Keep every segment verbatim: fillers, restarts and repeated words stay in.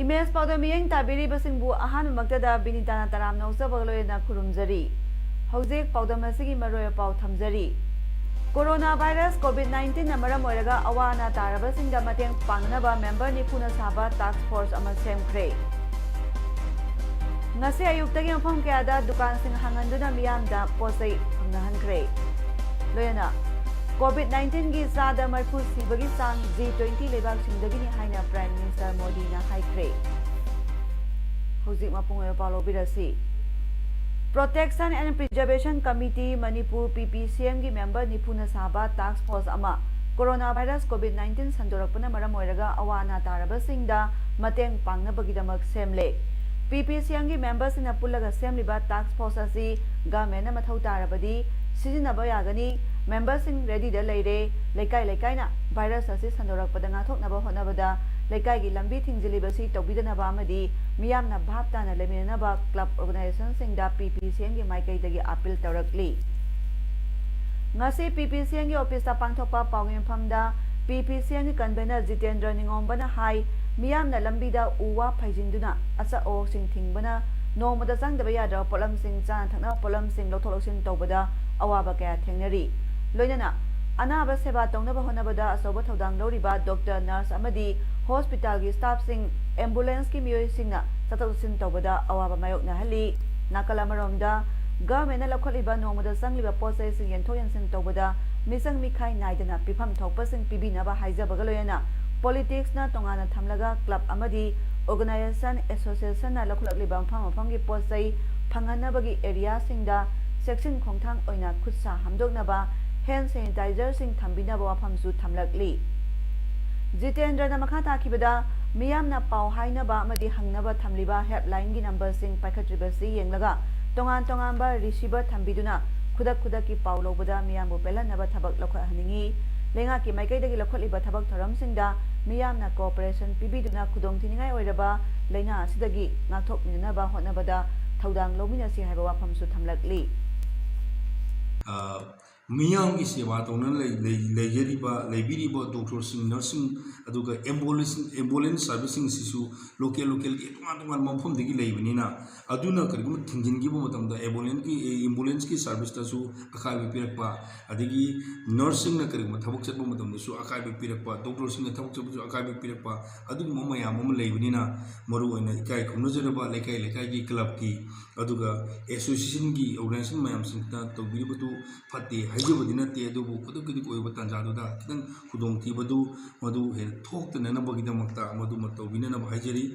Image ꯄꯥꯎꯗꯝ ꯃꯤꯠꯌꯦꯡ ꯇꯥꯕꯤꯔꯤꯕꯁꯤꯡꯕꯨ ꯑꯍꯥꯟꯕꯃꯛꯇꯗ ꯕꯤꯅꯤꯇꯥꯅ ꯇꯔꯥꯝꯅ ꯑꯣꯛꯆꯕꯒ ꯂꯣꯏꯅꯅ ꯈꯨꯔꯨꯝꯖꯔꯤ꯫ ꯍꯧꯖꯤꯛ ꯄꯥꯎꯗꯝ ꯑꯁꯤꯒꯤ ꯃꯔꯨꯑꯣꯏꯕ ꯄꯥꯎ ꯊꯝꯖꯔꯤ꯫ ꯀꯣꯔꯣꯅꯥ ꯚꯥꯏꯔꯁ ꯀꯣꯚꯤꯗ ꯅꯥꯏꯟꯇꯤꯟꯅ ꯃꯔꯝ ꯑꯣꯏꯔꯒ ꯑꯋꯥ ꯑꯅꯥ ꯇꯥꯔꯕꯁꯤꯡꯗ ꯃꯇꯦꯡ ꯄꯥꯡꯅꯅꯕ ꯃꯦꯝꯕꯔ ꯅꯤꯐꯨꯅ ꯁꯥꯕ ꯇꯥꯁꯛ ꯐꯣꯔꯁ ꯑꯃ ꯁꯦꯝꯈ꯭ꯔꯦ꯫ ꯉꯁꯤ ꯑꯌꯨꯛꯇꯒꯤ ꯃꯐꯝ ꯀꯌꯥꯗ ꯗꯨꯀꯥꯟꯁꯤꯡ ꯍꯥꯡꯍꯟꯗꯨꯅ ꯃꯤꯌꯥꯝꯗ ꯄꯣꯠ ꯆꯩ ꯐꯪꯅꯍꯟꯈ꯭ꯔꯦ꯫ ꯂꯣꯏꯅꯅ ꯀꯣꯚꯤꯗ ꯅꯥꯏꯟꯇꯤꯟꯒꯤ ꯆꯥꯗ ꯃꯔꯤꯐꯨ ꯁꯤꯕꯒꯤ ꯆꯥꯡ ꯖꯤ ꯇ꯭ꯋꯦꯟꯇꯤ ꯂꯩꯕꯥꯛꯁꯤꯡꯗꯒꯤꯅꯤ ꯍꯥꯏꯅ ꯄ꯭ꯔꯥꯏꯝ ꯃꯤꯅꯤꯁꯇꯔ ꯃꯣꯗꯤꯅ ꯍꯥꯏꯈ꯭ꯔꯦ꯫ ꯍꯧꯖꯤꯛ ꯃꯄꯨꯡ ꯑꯣꯏꯕ ꯄꯥꯎ ꯂꯧꯕꯤꯔꯁꯤ꯫ Protection and Preservation Committee Manipur, ꯄꯤ ꯄꯤ ꯁꯤ ꯑꯦꯝꯒꯤ ꯃꯦꯝꯕꯔ ꯅꯤꯐꯨꯅ ꯁꯥꯕ ꯇꯥꯁꯛ ꯐꯣꯔꯁ ꯑꯃ ꯀꯣꯔꯣꯅꯥ ꯚꯥꯏꯔꯁ ꯀꯣꯚꯤꯗ ꯅꯥꯏꯟꯇꯤꯟ ꯁꯟꯗꯣꯔꯛꯄꯅ ꯃꯔꯝ ꯑꯣꯏꯔꯒ ꯑꯋꯥ ꯑꯅꯥ ꯇꯥꯔꯕꯁꯤꯡꯗ ꯃꯇꯦꯡ ꯄꯥꯡꯅꯕꯒꯤꯗꯃꯛ ꯁꯦꯝꯂꯦ꯫ ꯄꯤ ꯄꯤ ꯁꯤ ꯑꯦꯝꯒꯤ ꯃꯦꯝꯕꯔꯁꯤꯡꯅ ꯄꯨꯜꯂꯒ ꯁꯦꯝꯂꯤꯕ ꯇꯥꯁꯛ ꯐꯣꯔꯁ ꯑꯁꯤ ꯒꯚꯔꯟꯃꯦꯟꯠꯅ ꯃꯊꯧ ꯇꯥꯔꯕꯗꯤ ꯁꯤꯖꯤꯟꯅꯕ ꯌꯥꯒꯅꯤ꯫ ꯃꯦꯝꯕꯔꯁꯤꯡ ꯔꯦꯗꯤꯗ ꯂꯩꯔꯦ꯫ ꯂꯩꯀꯥꯏ ꯂꯩꯀꯥꯏꯅ ꯚꯥꯏꯔꯁ ꯑꯁꯤ ꯁꯟꯗꯣꯔꯛꯄꯗ ꯉꯥꯛꯊꯣꯛꯅꯕ ꯍꯣꯠꯅꯕꯗ ꯂꯩꯀꯥꯏꯒꯤ ꯂꯝꯕꯤ ꯊꯤꯡꯖꯤꯜꯂꯤꯕꯁꯤ ꯇꯧꯕꯤꯗꯅꯕ ꯑꯃꯗꯤ ꯃꯤꯌꯥꯝꯅ ꯚꯥꯞ ꯇꯥꯅ ꯂꯩꯃꯤꯟꯅꯅꯕ ꯀ꯭ꯂꯕ ꯑꯣꯔꯒꯅꯥꯏꯖꯦꯁꯟꯁꯤꯡꯗ ꯄꯤ ꯄꯤ ꯁꯤ ꯑꯦꯝꯒꯤ ꯃꯥꯏꯀꯩꯗꯒꯤ ꯑꯥꯄꯤꯜ ꯇꯧꯔꯛꯂꯤ꯫ ꯉꯁꯤ ꯄꯤ ꯄꯤ ꯁꯤ ꯑꯦꯝꯒꯤ ꯑꯣꯐꯤꯁꯇ ꯄꯥꯡꯊꯣꯛꯄ ꯄꯥꯎꯃꯤ ꯃꯐꯝꯗ ꯄꯤ ꯄꯤ ꯁꯤ ꯑꯦꯝꯒꯤ ꯀꯟꯚꯦꯅꯔ ꯖꯤꯇꯦꯟꯗ꯭ꯔ ꯅꯤꯉꯣꯝꯕꯅ ꯍꯥꯏ, ꯃꯤꯌꯥꯝꯅ ꯂꯝꯕꯤꯗ ꯎ ꯋꯥ ꯐꯩꯖꯤꯟꯗꯨꯅ ꯑꯆꯥ ꯑꯋꯣꯛꯁꯤꯡ ꯊꯤꯡꯕꯅ ꯅꯣꯡꯃꯗ ꯆꯪꯗꯕ ꯌꯥꯗ꯭ꯔꯕ ꯄꯣꯠꯂꯝꯁꯤꯡ, ꯆꯥꯅ ꯊꯛꯅꯕ ꯄꯣꯠꯂꯝꯁꯤꯡ ꯂꯧꯊꯣꯛ ꯂꯧꯁꯤꯟ ꯇꯧꯕꯗ ꯑꯋꯥꯕ ꯀꯌꯥ ꯊꯦꯡꯅꯔꯤ꯫ ꯂꯣꯏꯅꯅ ꯑꯅꯥꯕ ꯁꯦꯕꯥ ꯇꯧꯅꯕ ꯍꯣꯠꯅꯕꯗ ꯑꯆꯧꯕ ꯊꯧꯗꯥꯡ ꯂꯧꯔꯤꯕ ꯗꯣꯛꯇꯔ, ꯅꯔꯁ ꯑꯃꯗꯤ ꯍꯣꯁꯄꯤꯇꯥꯜꯒꯤ ꯁ꯭ꯇꯥꯐꯁꯤꯡ, ꯑꯦꯝꯕꯨꯂꯦꯟꯁꯀꯤ ꯃꯤꯑꯣꯏꯁꯤꯡꯅ ꯆꯠꯊꯣꯛ ꯆꯠꯁꯤꯟ ꯇꯧꯕꯗ ꯑꯋꯥꯕ ꯃꯥꯌꯣꯛꯅꯍꯜꯂꯤ꯫ ꯅꯥꯀꯜ ꯑꯃꯔꯣꯝꯗ, ꯒꯚꯔꯟꯃꯦꯟꯠꯅ ꯂꯧꯈꯠꯂꯤꯕ ꯅꯣꯡꯃꯗ ꯆꯪꯂꯤꯕ ꯄꯣꯠ ꯆꯩꯁꯤꯡ ꯌꯦꯟꯊꯣꯛ ꯌꯦꯟꯁꯤꯟ ꯇꯧꯕꯗ ꯃꯤꯆꯪ ꯃꯤꯈꯥꯏ ꯅꯥꯏꯗꯅ ꯄꯤꯐꯝ ꯊꯣꯛꯄꯁꯤꯡ ꯄꯤꯕꯤꯅꯕ ꯍꯥꯏꯖꯕꯒ ꯂꯣꯏꯅꯅ, ꯄꯣꯂꯤꯇꯤꯛꯁꯅ ꯇꯣꯉꯥꯟꯅ ꯊꯝꯂꯒ ꯀ꯭ꯂꯕ ꯑꯃꯗꯤ ꯑꯣꯔꯒꯅꯥꯏꯖꯦꯁꯟ, ꯑꯦꯁꯣꯁꯤꯌꯦꯁꯟꯅ ꯂꯧꯈꯠꯂꯛꯂꯤꯕ ꯃꯐꯝ ꯃꯐꯝꯒꯤ ꯄꯣꯠ ꯆꯩ ꯐꯪꯍꯟꯅꯕꯒꯤ ꯑꯦꯔꯤꯌꯥꯁꯤꯡꯗ ꯆꯦꯛꯁꯤꯟ ꯈꯣꯡꯊꯥꯡ ꯑꯣꯏꯅ ꯈꯨꯠ ꯁꯥ ꯍꯥꯝꯗꯣꯛꯅꯕ, ꯍꯦꯟ ꯁꯦꯅꯤꯇꯥꯏꯖꯔꯁꯤꯡ ꯊꯝꯕꯤꯅꯕ ꯋꯥꯐꯝꯁꯨ ꯊꯝꯂꯛꯂꯤ꯫ ꯖꯤꯇꯦꯟꯗ꯭ꯔꯅ ꯃꯈꯥ ꯇꯥꯈꯤꯕꯗ, ꯃꯤꯌꯥꯝꯅ ꯄꯥꯎ ꯍꯥꯏꯅꯕ ꯑꯃꯗꯤ ꯍꯪꯅꯕ ꯊꯝꯂꯤꯕ helpline ꯒꯤ number ꯁꯤꯡ ꯄꯥꯏꯈꯠꯇ꯭ꯔꯤꯕꯁꯤ ꯌꯦꯡꯂꯒ, ꯇꯣꯉꯥꯟ ꯇꯣꯉꯥꯟꯕ receiver ꯊꯝꯕꯤꯗꯨꯅ ꯈꯨꯗꯛ ꯈꯨꯗꯛꯀꯤ ꯄꯥꯎ ꯂꯧꯕꯗ ꯃꯤꯌꯥꯝꯕꯨ ꯄꯦꯜꯍꯟꯅꯕ ꯊꯕꯛ ꯂꯧꯈꯠꯍꯟꯅꯤꯡꯏ꯫ ꯂꯩꯉꯥꯛꯀꯤ ꯃꯥꯏꯀꯩꯗꯒꯤ ꯂꯧꯈꯠꯂꯤꯕ ꯊꯕꯛ ꯊꯧꯔꯝꯁꯤꯡꯗ ꯃꯤꯌꯥꯝꯅ cooperation ꯄꯤꯕꯤꯗꯨꯅ ꯈꯨꯗꯣꯡꯊꯤꯅꯤꯡꯉꯥꯏ ꯑꯣꯏꯔꯕ ꯂꯥꯏꯅꯥ ꯑꯁꯤꯗꯒꯤ ꯉꯥꯛꯊꯣꯛꯃꯤꯟꯅꯅꯕ ꯍꯣꯠꯅꯕꯗ ꯊꯧꯗꯥꯡ ꯂꯧꯃꯤꯟꯅꯁꯤ ꯍꯥꯏꯕ ꯋꯥꯐꯝꯁꯨ ꯊꯝꯂꯛꯂꯤ꯫ ꯑ, ꯃꯤꯌꯥꯝꯒꯤ ꯁꯦꯕꯥ ꯇꯧꯅ ꯂꯩ-, ꯂꯩ-, ꯂꯩꯖꯔꯤꯕ, ꯂꯩꯕꯤꯔꯤꯕ doctor ꯁꯤꯡ, nurse ꯁꯤꯡ, ꯑꯗꯨꯒ ambulance, ambulance service ꯁꯤꯡꯁꯤꯁꯨ local, local ꯒꯤ ꯇꯣꯉꯥꯟ ꯇꯣꯉꯥꯟꯕ ꯃꯐꯝꯗꯒꯤ ꯂꯩꯕꯅꯤꯅ, ꯑꯗꯨꯅ ꯀꯔꯤꯒꯨꯝꯕ ꯊꯤꯡꯖꯤꯟꯈꯤꯕ ꯃꯇꯝꯗ ambulance ꯀꯤ, ꯑꯦ, ambulance ꯀꯤ service ꯇꯁꯨ ꯑꯀꯥꯏꯕ ꯄꯤꯔꯛꯄ, ꯑꯗꯒꯤ nurse ꯁꯤꯡꯅ ꯀꯔꯤꯒꯨꯝꯕ ꯊꯕꯛ ꯆꯠꯄ ꯃꯇꯝꯗꯁꯨ ꯑꯀꯥꯏꯕ ꯄꯤꯔꯛꯄ, doctor ꯁꯤꯡꯅ ꯊꯕꯛ ꯆꯠꯄꯗꯁꯨ ꯑꯀꯥꯏꯕ ꯄꯤꯔꯛꯄ, ꯑꯗꯨꯒꯨꯝꯕ ꯃꯌꯥꯝ ꯑꯃ ꯂꯩꯕꯅꯤꯅ, ꯃꯔꯨꯑꯣꯏꯅ ꯏꯀꯥꯏ ꯈꯨꯝꯅꯖꯔꯕ ꯂꯩꯀꯥꯏ ꯂꯩꯀꯥꯏꯒꯤ club ꯀꯤ, ꯑꯗꯨꯒ association ꯒꯤ organization ꯃꯌꯥꯝꯁꯤꯡꯅ ꯇꯧꯕꯤꯔꯤꯕꯗꯨ ꯐꯠꯇꯦ ꯍꯥꯏꯖꯕꯗꯤ ꯅꯠꯇꯦ, ꯑꯗꯨꯕꯨ ꯈꯨꯗꯛ ꯈꯨꯗꯛ ꯑꯣꯏꯕ ꯇꯥꯟꯖꯥꯗꯨꯗ ꯈꯤꯇꯪ ꯈꯨꯗꯣꯡꯊꯤꯕꯗꯨ ꯃꯗꯨ ꯍꯦꯟꯅ ꯊꯣꯛꯇꯅꯅꯕꯒꯤꯗꯃꯛꯇ ꯃꯗꯨꯃ ꯇꯧꯕꯤꯅꯅꯕ ꯍꯥꯏꯖꯔꯤ꯫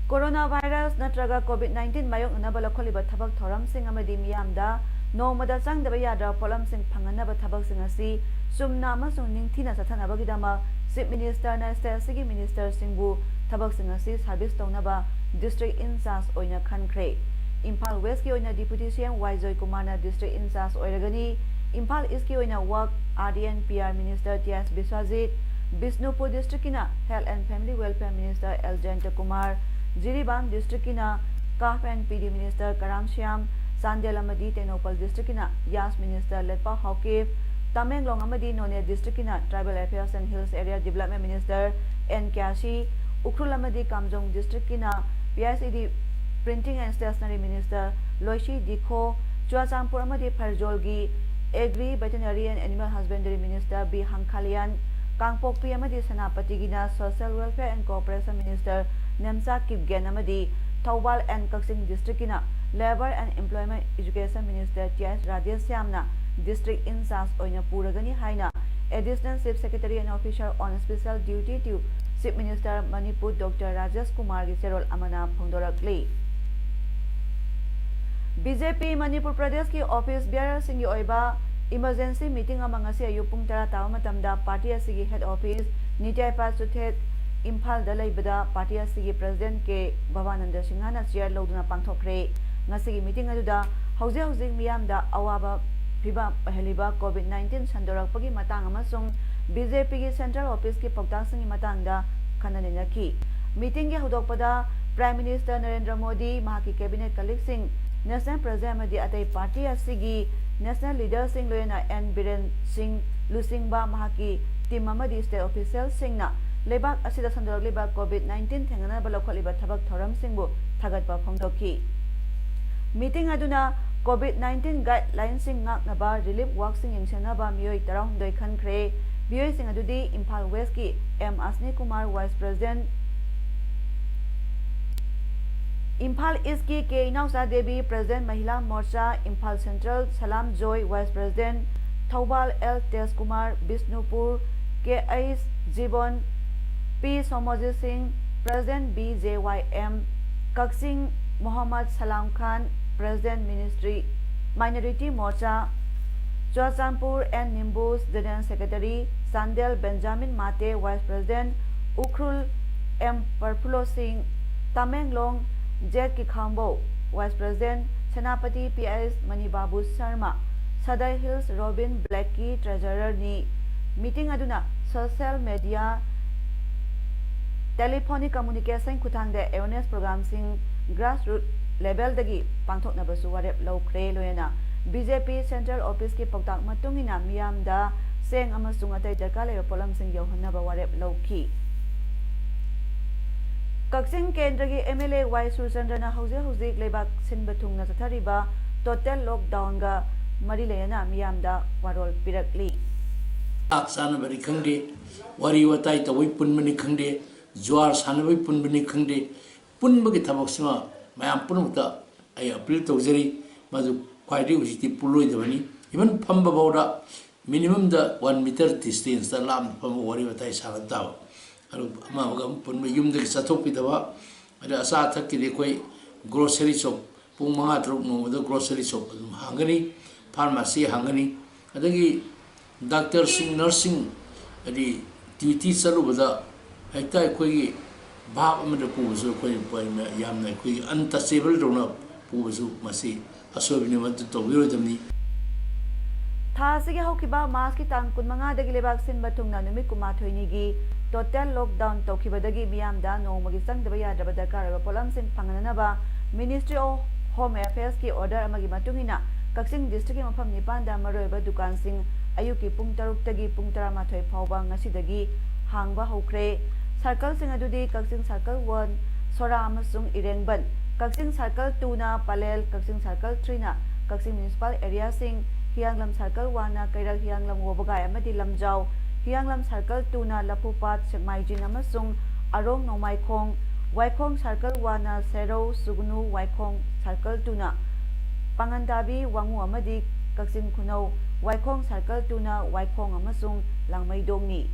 Corona virus ꯅꯠꯇ꯭ꯔꯒ COVID nineteen ꯃꯥꯌꯣꯛꯅꯅꯕ ꯂꯧꯈꯠꯂꯤꯕ ꯊꯕꯛ ꯊꯧꯔꯝꯁꯤꯡ ꯑꯃꯗꯤ ꯃꯤꯌꯥꯝꯗ ꯅꯣꯡꯃꯗ ꯆꯪꯗꯕ ꯌꯥꯗ꯭ꯔꯕ ꯄꯣꯠꯂꯝꯁꯤꯡ ꯐꯪꯍꯟꯅꯕ ꯊꯕꯛꯁꯤꯡ ꯑꯁꯤ ꯆꯨꯝꯅ ꯑꯃꯁꯨꯡ ꯅꯤꯡꯊꯤꯅ ꯆꯠꯊꯅꯕꯒꯤꯗꯃꯛ Chief Minister ꯅ state ꯑꯁꯤꯒꯤ minister ꯁꯤꯡꯕꯨ ꯊꯕꯛꯁꯤꯡ ꯑꯁꯤ service ꯇꯧꯅꯕ district in charge ꯑꯣꯏꯅ ꯈꯟꯈ꯭ꯔꯦ꯫ ꯏꯝꯐꯥꯜ West ꯀꯤ ꯑꯣꯏꯅ Deputy C M Y ꯖꯣꯏꯀꯨꯃꯥꯔꯅ district in charge ꯑꯣꯏꯔꯒꯅꯤ꯫ ꯏꯝꯐꯥꯜ East ꯀꯤ ꯑꯣꯏꯅ Work, R D and P R Minister T S Biswajit, Bishnupur district ꯀꯤꯅ Health and Family Welfare Minister L Jayantakumar, Jiribam district ꯀꯤꯅ CAF and P D Minister Karam Shyam, Chandel ꯑꯃꯗꯤ Tengnoupal district ꯀꯤꯅ ꯌꯥꯁ minister ꯂꯦꯠꯄꯥꯎ Haokip, Tamenglong ꯑꯃꯗꯤ Noney district ꯀꯤꯅ Tribal Affairs and Hills Area Development Minister N Kayisii, Ukhrul ꯑꯃꯗꯤ Kamjong district ꯀꯤꯅ P I C D Printing and Stationery Minister ꯂꯣꯏꯁꯤ ꯗꯤꯈꯣ, ꯆꯨꯔꯥꯆꯥꯟꯄꯨꯔ ꯑꯃꯗꯤ ꯐꯔꯖꯣꯜꯒꯤ Agri, Veterinary and Animal Husbandry Minister B Hangkhalian, Kangpokpi ꯑꯃꯗꯤ ꯁꯦꯅꯥꯄꯇꯤꯒꯤꯅ Social Welfare and Cooperation Minister Nemcha Kipgen ꯑꯃꯗꯤ Thoubal and Kakching district ꯀꯤꯅ Labour and Employment Education Minister T S ꯔꯥꯙꯦꯁ꯭ꯌꯥꯝꯅ district in charge ꯑꯣꯏꯅ ꯄꯨꯔꯒꯅꯤ ꯍꯥꯏꯅ Additional Chief Secretary and Officer on Special Duty to Chief Minister Manipur doctor Rajesh ꯀꯨꯃꯥꯔꯒꯤ ꯆꯦꯔꯣꯜ ꯑꯃꯅ ꯐꯣꯡꯗꯣꯔꯛꯂꯤ꯫ ꯕꯤ ꯖꯦ ꯄꯤ ꯃꯅꯤꯄꯨꯔ ꯄ꯭ꯔꯗꯦꯁꯀꯤ office bearer ꯁꯤꯡꯒꯤ ꯑꯣꯏꯕ emergency meeting ꯑꯃ ꯉꯁꯤ ꯑꯌꯨꯛ ꯄꯨꯡ ꯇꯔꯥ ꯇꯥꯕ ꯃꯇꯝꯗ party ꯑꯁꯤꯒꯤ head office ꯅꯤꯇ꯭ꯌꯥꯏꯄꯥ ꯆꯨꯊꯦꯠ ꯏꯝꯐꯥꯜꯗ ꯂꯩꯕꯗ ꯄꯥꯔꯇꯤ ꯑꯁꯤꯒꯤ ꯄ꯭ꯔꯁꯤꯗꯦꯟꯠ ꯀꯦ ꯚꯕꯥꯅꯟꯗ ꯁꯤꯡꯍꯅ ꯆꯤꯌꯔ ꯂꯧꯗꯨꯅ ꯄꯥꯡꯊꯣꯛꯈ꯭ꯔꯦ꯫ ꯉꯁꯤꯒꯤ ꯃꯤꯇꯤꯡ ꯑꯗꯨꯗ ꯍꯧꯖꯤꯛ ꯍꯧꯖꯤꯛ ꯃꯤꯌꯥꯝꯗ ꯑꯋꯥꯕ ꯐꯤꯕꯝ ꯑꯣꯏꯍꯜꯂꯤꯕ ꯀꯣꯚꯤꯗ ꯅꯥꯏꯟꯇꯤꯟ ꯁꯟꯗꯣꯔꯛꯄꯒꯤ ꯃꯇꯥꯡ ꯑꯃꯁꯨꯡ ꯕꯤ ꯖꯦ ꯄꯤꯒꯤ ꯁꯦꯟꯇ꯭ꯔꯦꯜ ꯑꯣꯐꯤꯁꯀꯤ ꯄꯥꯎꯇꯥꯛꯁꯤꯡꯒꯤ ꯃꯇꯥꯡꯗ ꯈꯟꯅ ꯅꯩꯅꯈꯤ꯫ ꯃꯤꯇꯤꯡꯒꯤ ꯍꯧꯗꯣꯛꯄꯗ ꯄ꯭ꯔꯥꯏꯝ ꯃꯤꯅꯤꯁꯇꯔ ꯅꯔꯦꯟꯗ꯭ꯔ ꯃꯣꯗꯤ, ꯃꯍꯥꯛꯀꯤ ꯀꯦꯕꯤꯅꯦꯠ ꯀꯂꯤꯛꯁꯤꯡ, ꯅꯦꯁꯅꯦꯜ ꯄ꯭ꯔꯦꯁꯤꯗꯦꯟꯠ ꯑꯃꯗꯤ ꯑꯇꯩ ꯄꯥꯔꯇꯤ ꯑꯁꯤꯒꯤ ꯅꯦꯁꯅꯦꯜ ꯂꯤꯗꯔꯁꯤꯡ, ꯂꯣꯏꯅꯅ ꯑꯦꯟ ꯕꯤꯔꯦꯟ ꯁꯤꯡ ꯂꯨꯆꯤꯡꯕ ꯃꯍꯥꯛꯀꯤ ꯇꯤꯝ ꯑꯃꯗꯤ ꯁ꯭ꯇꯦꯠ ꯑꯣꯐꯤꯁꯤꯌꯦꯜꯁꯤꯡꯅ ꯂꯩꯕꯥꯛ ꯑꯁꯤꯗ ꯁꯟꯗꯣꯔꯛꯂꯤꯕ ꯀꯣꯚꯤꯗ ꯅꯥꯏꯟꯇꯤꯟ ꯊꯦꯡꯅꯅꯕ ꯂꯧꯈꯠꯂꯤꯕ ꯊꯕꯛ ꯊꯧꯔꯝꯁꯤꯡꯕꯨ ꯊꯥꯒꯠꯄ ꯐꯣꯡꯗꯣꯛꯈꯤ꯫ ꯃꯤꯇꯤꯡ ꯑꯗꯨꯅ ꯀꯣꯚꯤꯗ ꯅꯥꯏꯟꯇꯤꯟ ꯒꯥꯏꯗꯂꯥꯏꯟꯁꯤꯡ ꯉꯥꯛꯅꯕ ꯔꯤꯂꯤꯐ ꯋꯥꯔꯛꯁꯤꯡ ꯌꯦꯡꯁꯤꯟꯅꯕ ꯃꯤꯑꯣꯏ ꯇꯔꯥꯍꯨꯝꯗꯣꯏ ꯈꯟꯈ꯭ꯔꯦ꯫ ꯃꯤꯑꯣꯏꯁꯤꯡ ꯑꯗꯨꯗꯤ ꯏꯝꯐꯥꯜ ꯋꯦꯁꯀꯤ M Ashni Kumar, vice president, Imphal ꯏꯁꯀꯤ K Inaocha Devi, president Mahila Morcha, Imphal central Salam Joy, vice president, Thoubal L Tejkumar, Bishnupur K H Jibon, P Somorjit Singh, president B J Y M, Kakching Mohammad Salam Khan, president ministry minority Morcha, Churachandpur N Nimbus, general secretary, Chandel Benjamin Mate, vice president, Ukhrul M Parfulo Singh, Tamenglong Jet Kikhambo, vice president, Senapati P H Manibabu Sharma, Sadar hills Robin ꯕ꯭ꯂꯦꯛꯀꯤ ꯇ꯭ꯔꯦꯖꯔꯔꯅꯤ꯫ ꯃꯤꯇꯤꯡ ꯑꯗꯨꯅ social media, telephonic communication ꯈꯨꯠꯊꯥꯡꯗ awareness ꯄ꯭ꯔꯣꯒ꯭ꯔꯥꯝꯁꯤꯡ grassroot ꯂꯦꯚꯦꯜꯗꯒꯤ ꯄꯥꯡꯊꯣꯛꯅꯕꯁꯨ ꯋꯥꯔꯦꯞ ꯂꯧꯈ꯭ꯔꯦ꯫ ꯂꯣꯏꯅꯅ ꯕꯤ ꯖꯦ ꯄꯤ ꯁꯦꯟꯇ꯭ꯔꯦꯜ ꯑꯣꯐꯤꯁꯀꯤ ꯄꯥꯎꯇꯥꯛ ꯃꯇꯨꯡ ꯏꯟꯅ ꯃꯤꯌꯥꯝꯗ ꯆꯦꯡ ꯑꯃꯁꯨꯡ ꯑꯇꯩ ꯗꯔꯀꯥꯔ ꯂꯩꯕ ꯄꯣꯠꯂꯝꯁꯤꯡ ꯌꯧꯍꯟꯅꯕ ꯋꯥꯔꯦꯞ ꯂꯧꯈꯤ꯫ ꯀꯛꯆꯤꯡ ꯀꯦꯟꯗ꯭ꯔꯒꯤ ꯑꯦꯝ ꯑꯦꯜ ꯑꯦ ꯋꯥꯏ ꯁꯨꯔꯆꯟꯗ꯭ꯔꯅ ꯍꯧꯖꯤꯛ ꯍꯧꯖꯤꯛ ꯂꯩꯕꯥꯛ ꯁꯤꯟꯕ ꯊꯨꯡꯅ ꯆꯠꯊꯔꯤꯕ ꯇꯣꯇꯦꯜ ꯂꯣꯛꯗꯥꯎꯟꯒ ꯃꯔꯤ ꯂꯩꯅꯅ ꯃꯤꯌꯥꯝꯗ ꯋꯥꯔꯣꯜ ꯄꯤꯔꯛꯂꯤ꯫ ꯆꯥꯛ ꯆꯥꯅꯕꯅꯤ ꯈꯪꯗꯦ, ꯋꯥꯔꯤ ꯋꯥꯇꯥꯏ ꯇꯧꯕꯩ ꯄꯨꯟꯕꯅꯤ ꯈꯪꯗꯦ, ꯖꯨꯋꯥꯔ ꯁꯥꯟꯅꯕꯩ ꯄꯨꯟꯕꯅꯤ ꯈꯪꯗꯦ, ꯄꯨꯟꯕꯒꯤ ꯊꯕꯛꯁꯤꯃ ꯃꯌꯥꯝ ꯄꯨꯝꯅꯃꯛꯇ ꯑꯩ ꯑꯄꯤꯜ ꯇꯧꯖꯔꯤ꯫ ꯃꯗꯨ ꯈ꯭ꯋꯥꯏꯗꯒꯤ ꯍꯧꯖꯤꯛꯇꯤ ꯄꯨꯜꯂꯣꯏꯗꯕꯅꯤ꯫ ꯏꯚꯟ ꯐꯝꯕ ꯐꯥꯎꯗ ꯃꯤꯅꯤꯃꯝꯗ ꯋꯥꯟ ꯃꯤꯇꯔ ꯗꯤꯁꯇꯦꯟꯁꯇ ꯂꯥꯞꯅ ꯐꯝꯃ ꯋꯥꯔꯤ ꯋꯥꯇꯥꯏ ꯁꯥꯟꯅꯕ ꯇꯥꯕ꯫ ꯑꯗꯨ ꯑꯃ ꯑꯃꯒ ꯑꯃ ꯄꯨꯟꯕ, ꯌꯨꯝꯗꯒꯤ ꯆꯠꯊꯣꯛꯄꯤꯗꯕ꯫ ꯑꯗ ꯑꯆꯥ ꯑꯊꯛꯀꯤꯗꯤ ꯑꯩꯈꯣꯏ ꯒ꯭ꯔꯣꯁꯔꯤ ꯁꯣꯞ ꯄꯨꯡ ꯃꯉꯥ ꯇꯔꯨꯛ ꯅꯣꯡꯃꯗ ꯒ꯭ꯔꯣꯁꯔꯤ ꯁꯣꯞ ꯑꯗꯨꯝ ꯍꯥꯡꯒꯅꯤ, ꯐꯥꯔꯃꯥꯁꯤ ꯍꯥꯡꯒꯅꯤ꯫ ꯑꯗꯒꯤ ꯗꯥꯛꯇꯔꯁꯤꯡ, ꯅꯔꯁꯁꯤꯡ, ꯍꯥꯏꯗꯤ ꯗ꯭ꯌꯨꯇꯤ ꯆꯠꯂꯨꯕꯗ ꯍꯦꯛꯇ ꯑꯩꯈꯣꯏꯒꯤ ꯚꯥꯞ ꯑꯃꯗ ꯄꯨꯕꯁꯨ ꯑꯩꯈꯣꯏ ꯌꯥꯝꯅ ꯑꯩꯈꯣꯏꯒꯤ ꯑꯟꯇꯆꯦꯕꯜꯗꯧꯅ ꯄꯨꯕꯁꯨ ꯃꯁꯤ ꯑꯁꯣꯏꯕꯅꯤ, ꯃꯗꯨ ꯇꯧꯕꯤꯔꯣꯏꯗꯕꯅꯤ꯫ ꯊꯥ ꯑꯁꯤꯒꯤ ꯍꯧꯈꯤꯕ ꯃꯥꯔꯆꯀꯤ ꯇꯥꯡ ꯀꯨꯟꯃꯉꯥꯗꯒꯤ ꯂꯩꯕꯥꯛ ꯁꯤꯟꯕ ꯊꯨꯡꯅ ꯅꯨꯃꯤꯠ ꯀꯨꯟꯃꯥꯊꯣꯏꯅꯤꯒꯤ ꯇꯣꯇꯦꯜ ꯂꯣꯛꯗꯥꯎꯟ ꯇꯧꯈꯤꯕꯗꯒꯤ ꯃꯤꯌꯥꯝꯗ ꯅꯣꯡꯃꯒꯤ ꯆꯪꯗꯕ ꯌꯥꯗ꯭ꯔꯕ ꯗꯔꯀꯥꯔ ꯑꯣꯏꯕ ꯄꯣꯠꯂꯝꯁꯤꯡ ꯐꯪꯍꯟꯅꯅꯕ Ministry of Home Affairs ꯀꯤ order ꯑꯃꯒꯤ ꯃꯇꯨꯡ ꯏꯟꯅ ꯀꯛꯆꯤꯡ district ꯀꯤ ꯃꯐꯝ ꯅꯤꯄꯥꯟꯗ ꯃꯔꯨꯑꯣꯏꯕ ꯗꯨꯀꯥꯟꯁꯤꯡ ꯑꯌꯨꯛꯀꯤ ꯄꯨꯡ ꯇꯔꯨꯛꯇꯒꯤ ꯄꯨꯡ ꯇꯔꯥꯃꯥꯊꯣꯏ ꯐꯥꯎꯕ ꯉꯁꯤꯗꯒꯤ ꯍꯥꯡꯕ ꯍꯧꯈ꯭ꯔꯦ꯫ Circle ꯁꯤꯡ ꯑꯗꯨꯗꯤ ꯀꯛꯆꯤꯡ Circle one, ꯁꯣꯔꯥ ꯑꯃꯁꯨꯡ ꯏꯔꯦꯡꯕꯟ, ꯀꯛꯆꯤꯡ Circle two ꯅ ꯄꯂꯦꯜ, ꯀꯛꯆꯤꯡ Circle three ꯅ ꯀꯛꯆꯤꯡ municipal area ꯁꯤꯡ, ꯍꯤꯌꯥꯡꯂꯝ Circle one ꯅ ꯀꯩꯔꯛ, ꯍꯤꯌꯥꯡꯂꯝ, ꯋꯥꯕꯒꯥꯏ ꯑꯃꯗꯤ ꯂꯝꯖꯥꯎ, ꯍꯤꯌꯥꯡꯂꯝ Circle two ꯅ ꯂꯐꯨꯄꯥꯠ, ꯁꯦꯛꯃꯥꯏꯖꯤꯟ ꯑꯃꯁꯨꯡ ꯑꯔꯣꯡ ꯅꯣꯡꯃꯥꯏꯈꯣꯡ, ꯋꯥꯏꯈꯣꯡ Circle one ꯅ ꯁꯦꯔꯧ, ꯁꯨꯒꯅꯨ, ꯋꯥꯏꯈꯣꯡ Circle two ꯅ ꯄꯥꯉꯟꯇꯥꯕꯤ, ꯋꯥꯉꯨ ꯑꯃꯗꯤ ꯀꯛꯆꯤꯡ ꯈꯨꯅꯧ, ꯋꯥꯏꯈꯣꯡ Circle two ꯅ ꯋꯥꯏꯈꯣꯡ ꯑꯃꯁꯨꯡ ꯂꯥꯡꯃꯩꯗꯣꯡꯅꯤ꯫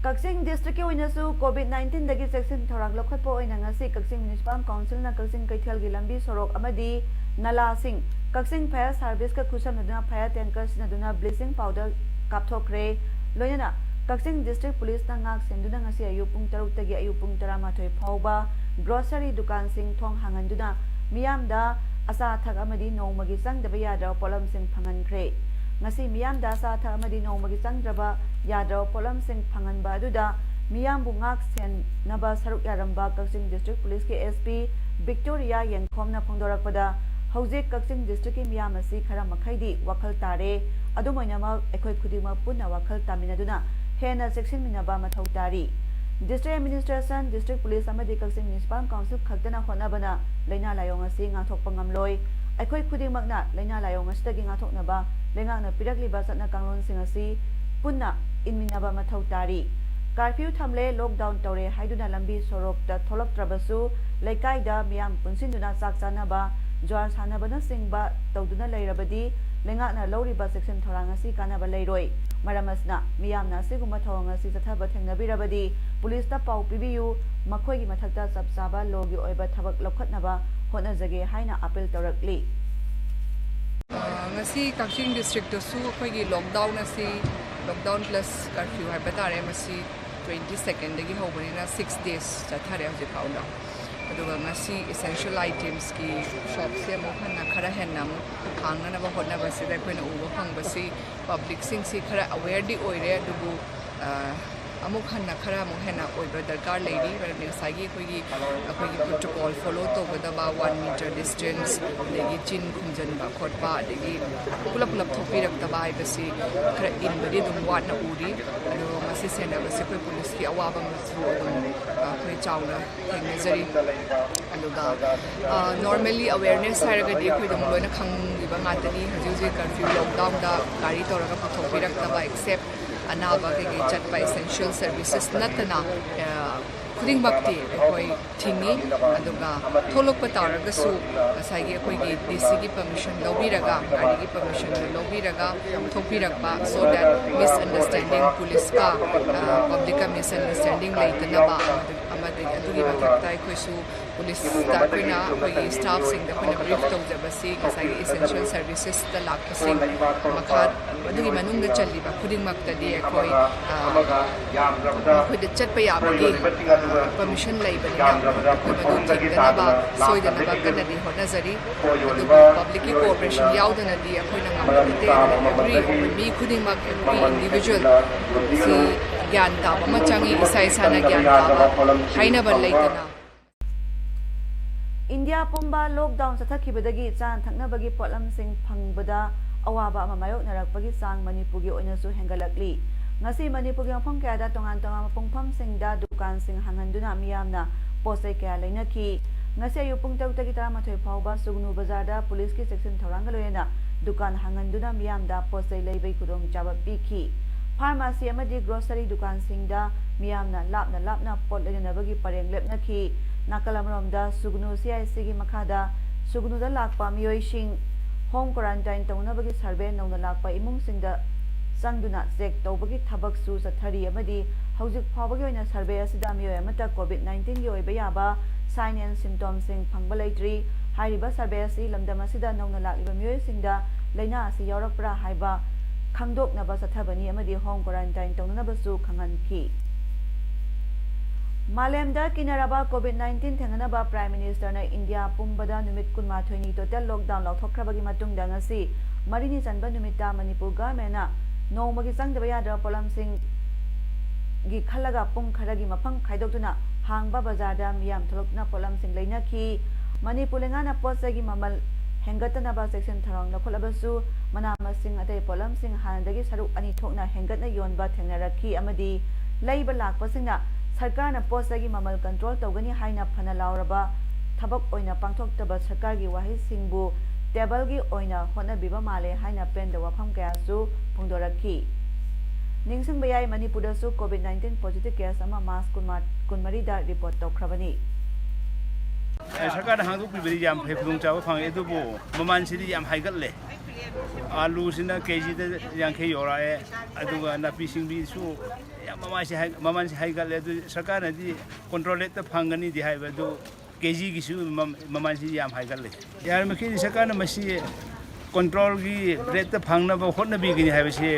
ꯀꯛꯆꯤꯡ district ꯀꯤ ꯑꯣꯏꯅꯁꯨ COVID nineteen ꯗꯒꯤ ꯆꯦꯛꯁꯤꯟ ꯊꯧꯔꯥꯡ ꯂꯧꯈꯠꯄ ꯑꯣꯏꯅ ꯉꯁꯤ ꯀꯛꯆꯤꯡ Municipal Council ꯅ ꯀꯛꯆꯤꯡ ꯀꯩꯊꯦꯜꯒꯤ ꯂꯝꯕꯤ ꯁꯣꯔꯣꯛ ꯑꯃꯗꯤ ꯅꯂꯥꯁꯤꯡ, ꯀꯛꯆꯤꯡ Fire Service ꯀ ꯈꯨꯠꯁꯝꯅꯗꯨꯅ fire tanker ꯁꯤꯖꯤꯟꯅꯗꯨꯅ bleaching powder ꯀꯥꯞꯊꯣꯛꯈ꯭ꯔꯦ꯫ ꯂꯣꯏꯅꯅ ꯀꯛꯆꯤꯡ district police ꯅ ꯉꯥꯛ ꯁꯦꯟꯗꯨꯅ ꯉꯁꯤ ꯑꯌꯨꯛ ꯄꯨꯡ ꯇꯔꯨꯛꯇꯒꯤ ꯑꯌꯨꯛ ꯄꯨꯡ ꯇꯔꯥꯃꯥꯊꯣꯏ ꯐꯥꯎꯕ grocery ꯗꯨꯀꯥꯟꯁꯤꯡ ꯊꯣꯡ ꯍꯥꯡꯍꯟꯗꯨꯅ ꯃꯤꯌꯥꯝꯗ ꯑꯆꯥ ꯑꯊꯛ ꯑꯃꯗꯤ ꯅꯣꯡꯃꯒꯤ ꯆꯪꯗꯕ ꯌꯥꯗ꯭ꯔꯕ ꯄꯣꯠꯂꯝꯁꯤꯡ ꯐꯪꯍꯟꯈ꯭ꯔꯦ꯫ ꯉꯁꯤ ꯃꯤꯌꯥꯝꯗ ꯑꯆꯥ ꯑꯊꯛ ꯑꯃꯗꯤ ꯅꯣꯡꯃꯒꯤ ꯆꯪꯗ꯭ꯔꯕ ꯌꯥꯗ꯭ꯔꯕ ꯄꯣꯠꯂꯝꯁꯤꯡ ꯐꯪꯍꯟꯕ ꯑꯗꯨꯗ ꯃꯤꯌꯥꯝꯕꯨ ꯉꯥꯛ ꯁꯦꯟꯅꯕ ꯁꯔꯨꯛ ꯌꯥꯔꯝꯕ ꯀꯛꯆꯤꯡ district police ꯀꯤ S P Victoria ꯌꯦꯡꯈꯣꯝꯅ ꯐꯣꯡꯗꯣꯔꯛꯄꯗ, ꯍꯧꯖꯤꯛ ꯀꯛꯆꯤꯡ district ꯀꯤ ꯃꯤꯌꯥꯝ ꯑꯁꯤ ꯈꯔ ꯃꯈꯩꯗꯤ ꯋꯥꯈꯜ ꯇꯥꯔꯦ꯫ ꯑꯗꯨꯝ ꯑꯣꯏꯅꯃꯛ, ꯑꯩꯈꯣꯏ ꯈꯨꯗꯤꯡꯃꯛ ꯄꯨꯟꯅ ꯋꯥꯈꯜ ꯇꯥꯃꯤꯟꯅꯗꯨꯅ ꯍꯦꯟꯅ ꯆꯦꯛꯁꯤꯟꯃꯤꯟꯅꯕ ꯃꯊꯧ ꯇꯥꯔꯤ꯫ District administration, district police ꯑꯃꯗꯤ ꯀꯛꯆꯤꯡ Municipal Council ꯈꯛꯇꯅ ꯍꯣꯠꯅꯕꯅ ꯂꯥꯏꯅꯥ ꯂꯥꯏꯑꯣꯡ ꯑꯁꯤ ꯉꯥꯛꯊꯣꯛꯄ ꯉꯝꯂꯣꯏ꯫ ꯑꯩꯈꯣꯏ ꯈꯨꯗꯤꯡꯃꯛꯅ ꯂꯥꯏꯅꯥ ꯂꯥꯏꯑꯣꯡ ꯑꯁꯤꯗꯒꯤ ꯉꯥꯛꯊꯣꯛꯅꯕ ꯂꯩꯉꯥꯛꯅ ꯄꯤꯔꯛꯂꯤꯕ ꯆꯠꯅ ꯀꯥꯡꯂꯣꯟꯁꯤꯡ ꯑꯁꯤ ꯄꯨꯟꯅ ꯏꯟꯃꯤꯟꯅꯕ ꯃꯊꯧ ꯇꯥꯔꯤ꯫ Curfew ꯊꯝꯂꯦ, lockdown ꯇꯧꯔꯦ ꯍꯥꯏꯗꯨꯅ ꯂꯝꯕꯤ ꯁꯣꯔꯣꯛꯇ ꯊꯣꯛꯂꯛꯇ꯭ꯔꯕꯁꯨ, ꯂꯩꯀꯥꯏꯗ ꯃꯤꯌꯥꯝ ꯄꯨꯟꯁꯤꯟꯗꯨꯅ ꯆꯥꯛ ꯆꯥꯅꯕ, ꯖ꯭ꯋꯥꯔ ꯁꯥꯟꯅꯕꯅꯆꯤꯡꯕ ꯇꯧꯗꯨꯅ ꯂꯩꯔꯕꯗꯤ, ꯂꯩꯉꯥꯛꯅ ꯂꯧꯔꯤꯕ ꯆꯦꯛꯁꯤꯟ ꯊꯧꯔꯥꯡ ꯑꯁꯤ ꯀꯥꯟꯅꯕ ꯂꯩꯔꯣꯏ꯫ ꯃꯔꯝ ꯑꯁꯤꯅ, ꯃꯤꯌꯥꯝꯅ ꯑꯁꯤꯒꯨꯝꯕ ꯊꯧꯑꯣꯡ ꯑꯁꯤ ꯆꯠꯊꯕ ꯊꯦꯡꯅꯕꯤꯔꯕꯗꯤ, police ꯇ ꯄꯥꯎ ꯄꯤꯕꯤꯌꯨ꯫ ꯃꯈꯣꯏꯒꯤ ꯃꯊꯛꯇ ꯆꯞ ꯆꯥꯕ law ꯒꯤ ꯑꯣꯏꯕ ꯊꯕꯛ ꯂꯧꯈꯠꯅꯕ ꯍꯣꯠꯅꯖꯒꯦ ꯍꯥꯏꯅ appeal ꯇꯧꯔꯛꯂꯤ꯫ ꯑ, ꯉꯁꯤ ꯀꯛꯆꯤꯡ district ꯇꯁꯨ ꯑꯩꯈꯣꯏꯒꯤ lockdown ꯑꯁꯤ Lockdown plus curfew ꯍꯥꯏꯕ ꯇꯥꯔꯦ, ꯃꯁꯤ twenty second ꯗꯒꯤ ꯍꯧꯕꯅꯤꯅ six days ꯆꯠꯊꯔꯦ ꯍꯧꯖꯤꯛ ꯐꯥꯎꯗ꯫ ꯑꯗꯨꯒ ꯉꯁꯤ essential items ꯀꯤ shop ꯁꯦ ꯑꯃꯨꯛ ꯍꯟꯅ ꯈꯔ ꯍꯦꯟꯅ ꯑꯃꯨꯛ ꯍꯥꯡꯅꯅꯕ ꯍꯣꯠꯅꯕꯁꯤꯗ ꯑꯩꯈꯣꯏꯅ ꯎꯕ ꯐꯪꯕꯁꯤ public ꯁꯤꯡꯁꯤ ꯈꯔ aware ꯗꯤ ꯑꯣꯏꯔꯦ, ꯑꯗꯨꯕꯨ ꯑ, ꯑꯃꯨꯛ ꯍꯟꯅ ꯈꯔ ꯑꯃꯨꯛ ꯍꯦꯟꯅ ꯑꯣꯏꯕ ꯗꯔꯀꯥꯔ ꯂꯩꯔꯤ꯫ ꯃꯔꯝꯗꯤ ꯉꯁꯥꯏꯒꯤ ꯑꯩꯈꯣꯏꯒꯤ, ꯑꯩꯈꯣꯏꯒꯤ protocol follow ꯇꯧꯒꯗꯕ, one meter distance, ꯑꯗꯒꯤ ꯆꯤꯟ ꯈꯨꯝꯖꯤꯟꯕ ꯈꯣꯠꯄ, ꯑꯗꯒꯤ ꯄꯨꯂꯞ ꯄꯨꯂꯞ ꯊꯣꯛꯄꯤꯔꯛꯇꯕ ꯍꯥꯏꯕꯁꯤ ꯈꯔ ꯏꯟꯕꯗꯤ ꯑꯗꯨꯝ ꯋꯥꯠꯅ ꯎꯔꯤ꯫ ꯑꯗꯣ ꯃꯁꯤ ꯁꯦꯟꯅꯕꯁꯤ ꯑꯩꯈꯣꯏ ꯄꯨꯂꯤꯁꯀꯤ ꯑꯋꯥꯕ ꯑꯃꯁꯨ ꯑꯗꯨꯝ, ꯑ, ꯑꯩꯈꯣꯏ ꯆꯥꯎꯅ ꯊꯦꯡꯅꯖꯔꯤ꯫ ꯑꯗꯨꯒ, ꯑ, normally awareness ꯍꯥꯏꯔꯒꯗꯤ ꯑꯩꯈꯣꯏ ꯑꯗꯨꯝ ꯂꯣꯏꯅ ꯈꯪꯉꯤꯕ ꯉꯥꯛꯇꯅꯤ꯫ ꯍꯧꯖꯤꯛ ꯍꯧꯖꯤꯛ curfew, lockdown ꯗ ꯒꯥꯔꯤ ꯇꯧꯔꯒ ꯄꯨꯊꯣꯛꯄꯤꯔꯛꯇꯕ, except ꯑꯅꯥꯕ ꯀꯩꯀꯩ ꯆꯠꯄ essential services ꯅꯠꯇꯅ, ꯑ, ꯈꯨꯗꯤꯡꯃꯛꯇꯤ ꯑꯩꯈꯣꯏ ꯊꯤꯡꯉꯤ꯫ ꯑꯗꯨꯒ ꯊꯣꯛꯂꯛꯄ ꯇꯥꯔꯒꯁꯨ ꯉꯁꯥꯏꯒꯤ ꯑꯩꯈꯣꯏꯒꯤ D C ꯒꯤ permission ꯂꯧꯕꯤꯔꯒ, ꯒꯥꯔꯤꯒꯤ permission do ꯂꯧꯕꯤꯔꯒ ꯊꯣꯛꯄꯤꯔꯛꯄ, so that misunderstanding, ꯄꯨꯂꯤꯁꯀ, ꯑ, public ꯀ misunderstanding ꯂꯩꯇꯅꯕ, ꯑꯃꯗꯤ ꯑꯗꯨꯒꯤ ꯃꯊꯛꯇ ꯑꯩꯈꯣꯏꯁꯨ ꯄꯨꯂꯤꯁꯇ ꯑꯩꯈꯣꯏꯅ, ꯑꯩꯈꯣꯏꯒꯤ staff ꯁꯤꯡꯗ ꯑꯩꯈꯣꯏꯅ brief ꯇꯧꯖꯕꯁꯤ ꯉꯁꯥꯏꯒꯤ essential services ꯇ ꯂꯥꯛꯄꯁꯤꯡ, ꯃꯈꯥ ꯑꯗꯨꯒꯤ ꯃꯅꯨꯡꯗ ꯆꯜꯂꯤꯕ ꯈꯨꯗꯤꯡꯃꯛꯇꯗꯤ ꯑꯩꯈꯣꯏ, ꯑ, ꯃꯈꯣꯏꯗ ꯆꯠꯄ ꯌꯥꯕꯒꯤ, ꯑ, permission ꯂꯩꯕꯅꯤꯅ ꯑꯩꯈꯣꯏ ꯃꯗꯨ ꯊꯤꯡꯗꯅꯕ, ꯁꯣꯏꯗꯅꯕ ꯀꯟꯅꯗꯤ ꯍꯣꯠꯅꯖꯔꯤ꯫ ꯑꯗꯨꯕꯨ public ꯀꯤ cooperation ꯌꯥꯎꯗꯅꯗꯤ ꯑꯩꯈꯣꯏꯅ ꯉꯝꯕ ꯅꯠꯇꯦ꯫ Every, ꯑꯩꯈꯣꯏ ꯃꯤ ꯈꯨꯗꯤꯡꯃꯛ, every individual ꯁꯤ ꯒ꯭ꯌꯥꯟ ꯇꯥꯕ ꯑꯃ ꯆꯪꯉꯤ, ꯏꯁꯥ ꯏꯁꯥꯅ ꯒ꯭ꯌꯥꯟ ꯇꯥꯕ, ꯍꯥꯏꯅꯕ ꯂꯩꯇꯅ꯫ ꯏꯟꯗꯤꯌꯥ ꯄꯨꯝꯕ lockdown ꯆꯠꯊꯈꯤꯕꯗꯒꯤ ꯆꯥꯅ ꯊꯛꯅꯕꯒꯤ ꯄꯣꯠꯂꯝꯁꯤꯡ ꯐꯪꯕꯗ ꯑꯋꯥꯕ ꯑꯃ ꯃꯥꯌꯣꯛꯅꯔꯛꯄꯒꯤ ꯆꯥꯡ ꯃꯅꯤꯄꯨꯔꯒꯤ ꯑꯣꯏꯅꯁꯨ ꯍꯦꯟꯒꯠꯂꯛꯂꯤ꯫ ꯉꯁꯤ ꯃꯅꯤꯄꯨꯔꯒꯤ ꯃꯐꯝ ꯀꯌꯥꯗ ꯇꯣꯉꯥꯟ ꯇꯣꯉꯥꯟꯕ ꯄꯨꯡꯐꯝꯁꯤꯡꯗ ꯗꯨꯀꯥꯟꯁꯤꯡ ꯍꯥꯡꯍꯟꯗꯨꯅ ꯃꯤꯌꯥꯝꯅ ꯄꯣꯠ ꯆꯩ ꯀꯌꯥ ꯂꯩꯅꯈꯤ꯫ ꯉꯁꯤ ꯑꯌꯨꯛ ꯄꯨꯡ ꯇꯔꯨꯛꯇꯒꯤ ꯇꯔꯥꯃꯥꯊꯣꯏ ꯐꯥꯎꯕ ꯁꯨꯒꯅꯨ ꯕꯖꯥꯔꯗ ꯄꯨꯂꯤꯁꯀꯤ ꯆꯦꯛꯁꯤꯟ ꯊꯧꯔꯥꯡꯒ ꯂꯣꯏꯅꯅ ꯗꯨꯀꯥꯟ ꯍꯥꯡꯍꯟꯗꯨꯅ ꯃꯤꯌꯥꯝꯗ ꯄꯣꯠ ꯆꯩ ꯂꯩꯕꯒꯤ ꯈꯨꯗꯣꯡꯆꯥꯕ ꯄꯤꯈꯤ꯫ Pharmacy ꯑꯃꯗꯤ grocery ꯗꯨꯀꯥꯟꯁꯤꯡꯗ ꯃꯤꯌꯥꯝꯅ ꯂꯥꯞꯅ ꯂꯥꯞꯅ ꯄꯣꯠ ꯂꯩꯅꯅꯕꯒꯤ ꯄꯔꯦꯡ ꯂꯦꯞꯅꯈꯤ꯫ ꯅꯥꯀꯜ ꯑꯃꯔꯣꯝꯗ ꯁꯨꯒꯅꯨ C I C ꯒꯤ ꯃꯈꯥꯗ ꯁꯨꯒꯅꯨꯗ ꯂꯥꯛꯄ ꯃꯤꯑꯣꯏꯁꯤꯡ home quarantine ꯇꯧꯅꯕꯒꯤ survey, ꯅꯧꯅ ꯂꯥꯛꯄ ꯏꯃꯨꯡꯁꯤꯡꯗ ꯆꯪꯗꯨꯅ check ꯇꯧꯕꯒꯤ ꯊꯕꯛꯁꯨ ꯆꯠꯊꯔꯤ ꯑꯃꯗꯤ ꯍꯧꯖꯤꯛ ꯐꯥꯎꯕꯒꯤ ꯑꯣꯏꯅ survey ꯑꯁꯤꯗ ꯃꯤꯑꯣꯏ ꯑꯃꯠꯇ COVID nineteen ꯒꯤ ꯑꯣꯏꯕ ꯌꯥꯕ sign and symptom ꯁꯤꯡ ꯐꯪꯕ ꯂꯩꯇ꯭ꯔꯤ꯫ ꯍꯥꯏꯔꯤꯕ survey ꯑꯁꯤ ꯂꯝꯗꯝ ꯑꯁꯤꯗ ꯅꯧꯅ ꯂꯥꯛꯂꯤꯕ ꯃꯤꯑꯣꯏꯁꯤꯡꯗ ꯂꯥꯏꯅꯥ ꯑꯁꯤ ꯌꯥꯎꯔꯛꯄ꯭ꯔꯥ ꯍꯥꯏꯕ ꯈꯪꯗꯣꯛꯅꯕ ꯆꯠꯊꯕꯅꯤ ꯑꯃꯗꯤ ꯍꯣꯝ ꯀ꯭ꯋꯥꯔꯦꯟꯇꯥꯏꯟ ꯇꯧꯅꯅꯕꯁꯨ ꯈꯪꯍꯟꯈꯤ꯫ ꯃꯥꯂꯦꯝꯗ ꯀꯤꯅꯔꯕ ꯀꯣꯚꯤꯗ ꯅꯥꯏꯟꯇꯤꯟ ꯊꯦꯡꯅꯅꯕ ꯄ꯭ꯔꯥꯏꯝ ꯃꯤꯅꯤꯁꯇꯔꯅ ꯏꯟꯗꯤꯌꯥ ꯄꯨꯝꯕꯗ ꯅꯨꯃꯤꯠ ꯀꯨꯟꯃꯥꯊꯣꯏꯅꯤ ꯇꯣꯇꯦꯜ ꯂꯣꯛꯗꯥꯎꯟ ꯂꯥꯎꯊꯣꯛꯈ꯭ꯔꯕꯒꯤ ꯃꯇꯨꯡꯗ ꯉꯁꯤ ꯃꯔꯤꯅꯤ ꯆꯟꯕ ꯅꯨꯃꯤꯠꯇ ꯃꯅꯤꯄꯨꯔ ꯒꯚꯔꯟꯃꯦꯟꯅ ꯅꯣꯡꯃꯒꯤ ꯆꯪꯗꯕ ꯌꯥꯗ꯭ꯔꯕ ꯄꯣꯠꯂꯝꯁꯤꯡꯒꯤ ꯈꯜꯂꯒ ꯄꯨꯡ ꯈꯔꯒꯤ ꯃꯐꯝ ꯈꯥꯏꯗꯣꯛꯇꯨꯅ ꯍꯥꯡꯕ ꯕꯖꯥꯔꯗ ꯃꯤꯌꯥꯝ ꯊꯣꯛꯂꯛꯇꯨꯅ ꯄꯣꯠꯂꯝꯁꯤꯡ ꯂꯩꯅꯈꯤ꯫ ꯃꯅꯤꯄꯨꯔ ꯂꯩꯉꯥꯛꯅ ꯄꯣꯠ ꯆꯩꯒꯤ ꯃꯃꯜ ꯍꯦꯟꯒꯠꯇꯅꯕ ꯆꯦꯛꯁꯤꯟ ꯊꯧꯔꯥꯡ ꯂꯧꯈꯠꯂꯕꯁꯨ, ꯃꯅꯥ ꯃꯁꯤꯡ, ꯑꯇꯩ ꯄꯣꯠꯂꯝꯁꯤꯡ ꯍꯥꯟꯅꯗꯒꯤ ꯁꯔꯨꯛ ꯑꯅꯤ ꯊꯣꯛꯅ ꯍꯦꯟꯒꯠꯅ ꯌꯣꯟꯕ ꯊꯦꯡꯅꯔꯛꯈꯤ ꯑꯃꯗꯤ ꯂꯩꯕ ꯂꯥꯛꯄꯁꯤꯡꯅ ꯁꯔꯀꯥꯔꯅ ꯄꯣꯠ ꯆꯩꯒꯤ ꯃꯃꯜ ꯀꯟꯇ꯭ꯔꯣꯜ ꯇꯧꯒꯅꯤ ꯍꯥꯏꯅ ꯐꯅ ꯂꯥꯎꯔꯕ ꯊꯕꯛ ꯑꯣꯏꯅ ꯄꯥꯡꯊꯣꯛꯇꯕ ꯁꯔꯀꯥꯔꯒꯤ ꯋꯥꯍꯩꯁꯤꯡꯕꯨ ꯇꯦꯕꯜꯒꯤ ꯑꯣꯏꯅ ꯍꯣꯠꯅꯕꯤꯕ ꯃꯥꯜꯂꯦ ꯍꯥꯏꯅ ꯄꯦꯟꯗꯕ ꯋꯥꯐꯝ ꯀꯌꯥꯁꯨ ꯐꯣꯡꯗꯣꯔꯛꯈꯤ꯫ ꯅꯤꯡꯁꯤꯡꯕ ꯌꯥꯏ, ꯃꯅꯤꯄꯨꯔꯗꯁꯨ ꯀꯣꯚꯤꯗ ꯅꯥꯏꯟꯇꯤꯟ ꯄꯣꯖꯤꯇꯤꯚ ꯀꯦꯁ ꯑꯃ ꯃꯥꯔꯆ ꯀꯨꯟꯃꯥ-, ꯀꯨꯟꯃꯔꯤꯗ ꯔꯤꯄꯣꯔꯠ ꯇꯧꯈ꯭ꯔꯕꯅꯤ꯫ ꯑꯦ, ꯁꯔꯀꯥꯔꯅ ꯍꯥꯡꯗꯣꯛꯄꯤꯕꯗꯤ ꯌꯥꯝ ꯐꯩ, ꯈꯨꯗꯣꯡꯆꯥꯕ ꯐꯪꯉꯦ, ꯑꯗꯨꯕꯨ ꯃꯃꯜꯁꯤꯗꯤ ꯌꯥꯝ ꯍꯥꯏꯒꯠꯂꯦ꯫ ꯑꯥꯂꯨꯁꯤꯅ ꯀꯦꯖꯤꯗ ꯌꯥꯡꯈꯩ ꯌꯧꯔꯛꯑꯦ, ꯑꯗꯨꯒ ꯅꯥꯄꯤ ꯁꯤꯡꯕꯤꯁꯨ ꯌꯥꯝ ꯃꯃꯜꯁꯤ ꯍꯥꯏ-, ꯃꯃꯜꯁꯤ ꯍꯥꯏꯒꯠꯂꯦ꯫ ꯑꯗꯨ ꯁꯔꯀꯥꯔꯅꯗꯤ ꯀꯣꯟꯇ꯭ꯔꯣꯜ ꯔꯦꯠꯇ ꯐꯪꯒꯅꯤꯗꯤ ꯍꯥꯏꯕ, ꯑꯗꯨ ꯀꯦꯖꯤꯒꯤꯁꯨ ꯃꯃꯜꯁꯤ ꯌꯥꯝ ꯍꯥꯏꯒꯠꯂꯦ꯫ ꯌꯥꯔꯤꯃꯈꯩꯗꯤ ꯁꯔꯀꯥꯔꯅ ꯃꯁꯤ ꯀꯣꯟꯇ꯭ꯔꯣꯜꯒꯤ ꯔꯦꯠꯇ ꯐꯪꯅꯕ ꯍꯣꯠꯅꯕꯤꯒꯅꯤ ꯍꯥꯏꯕꯁꯤ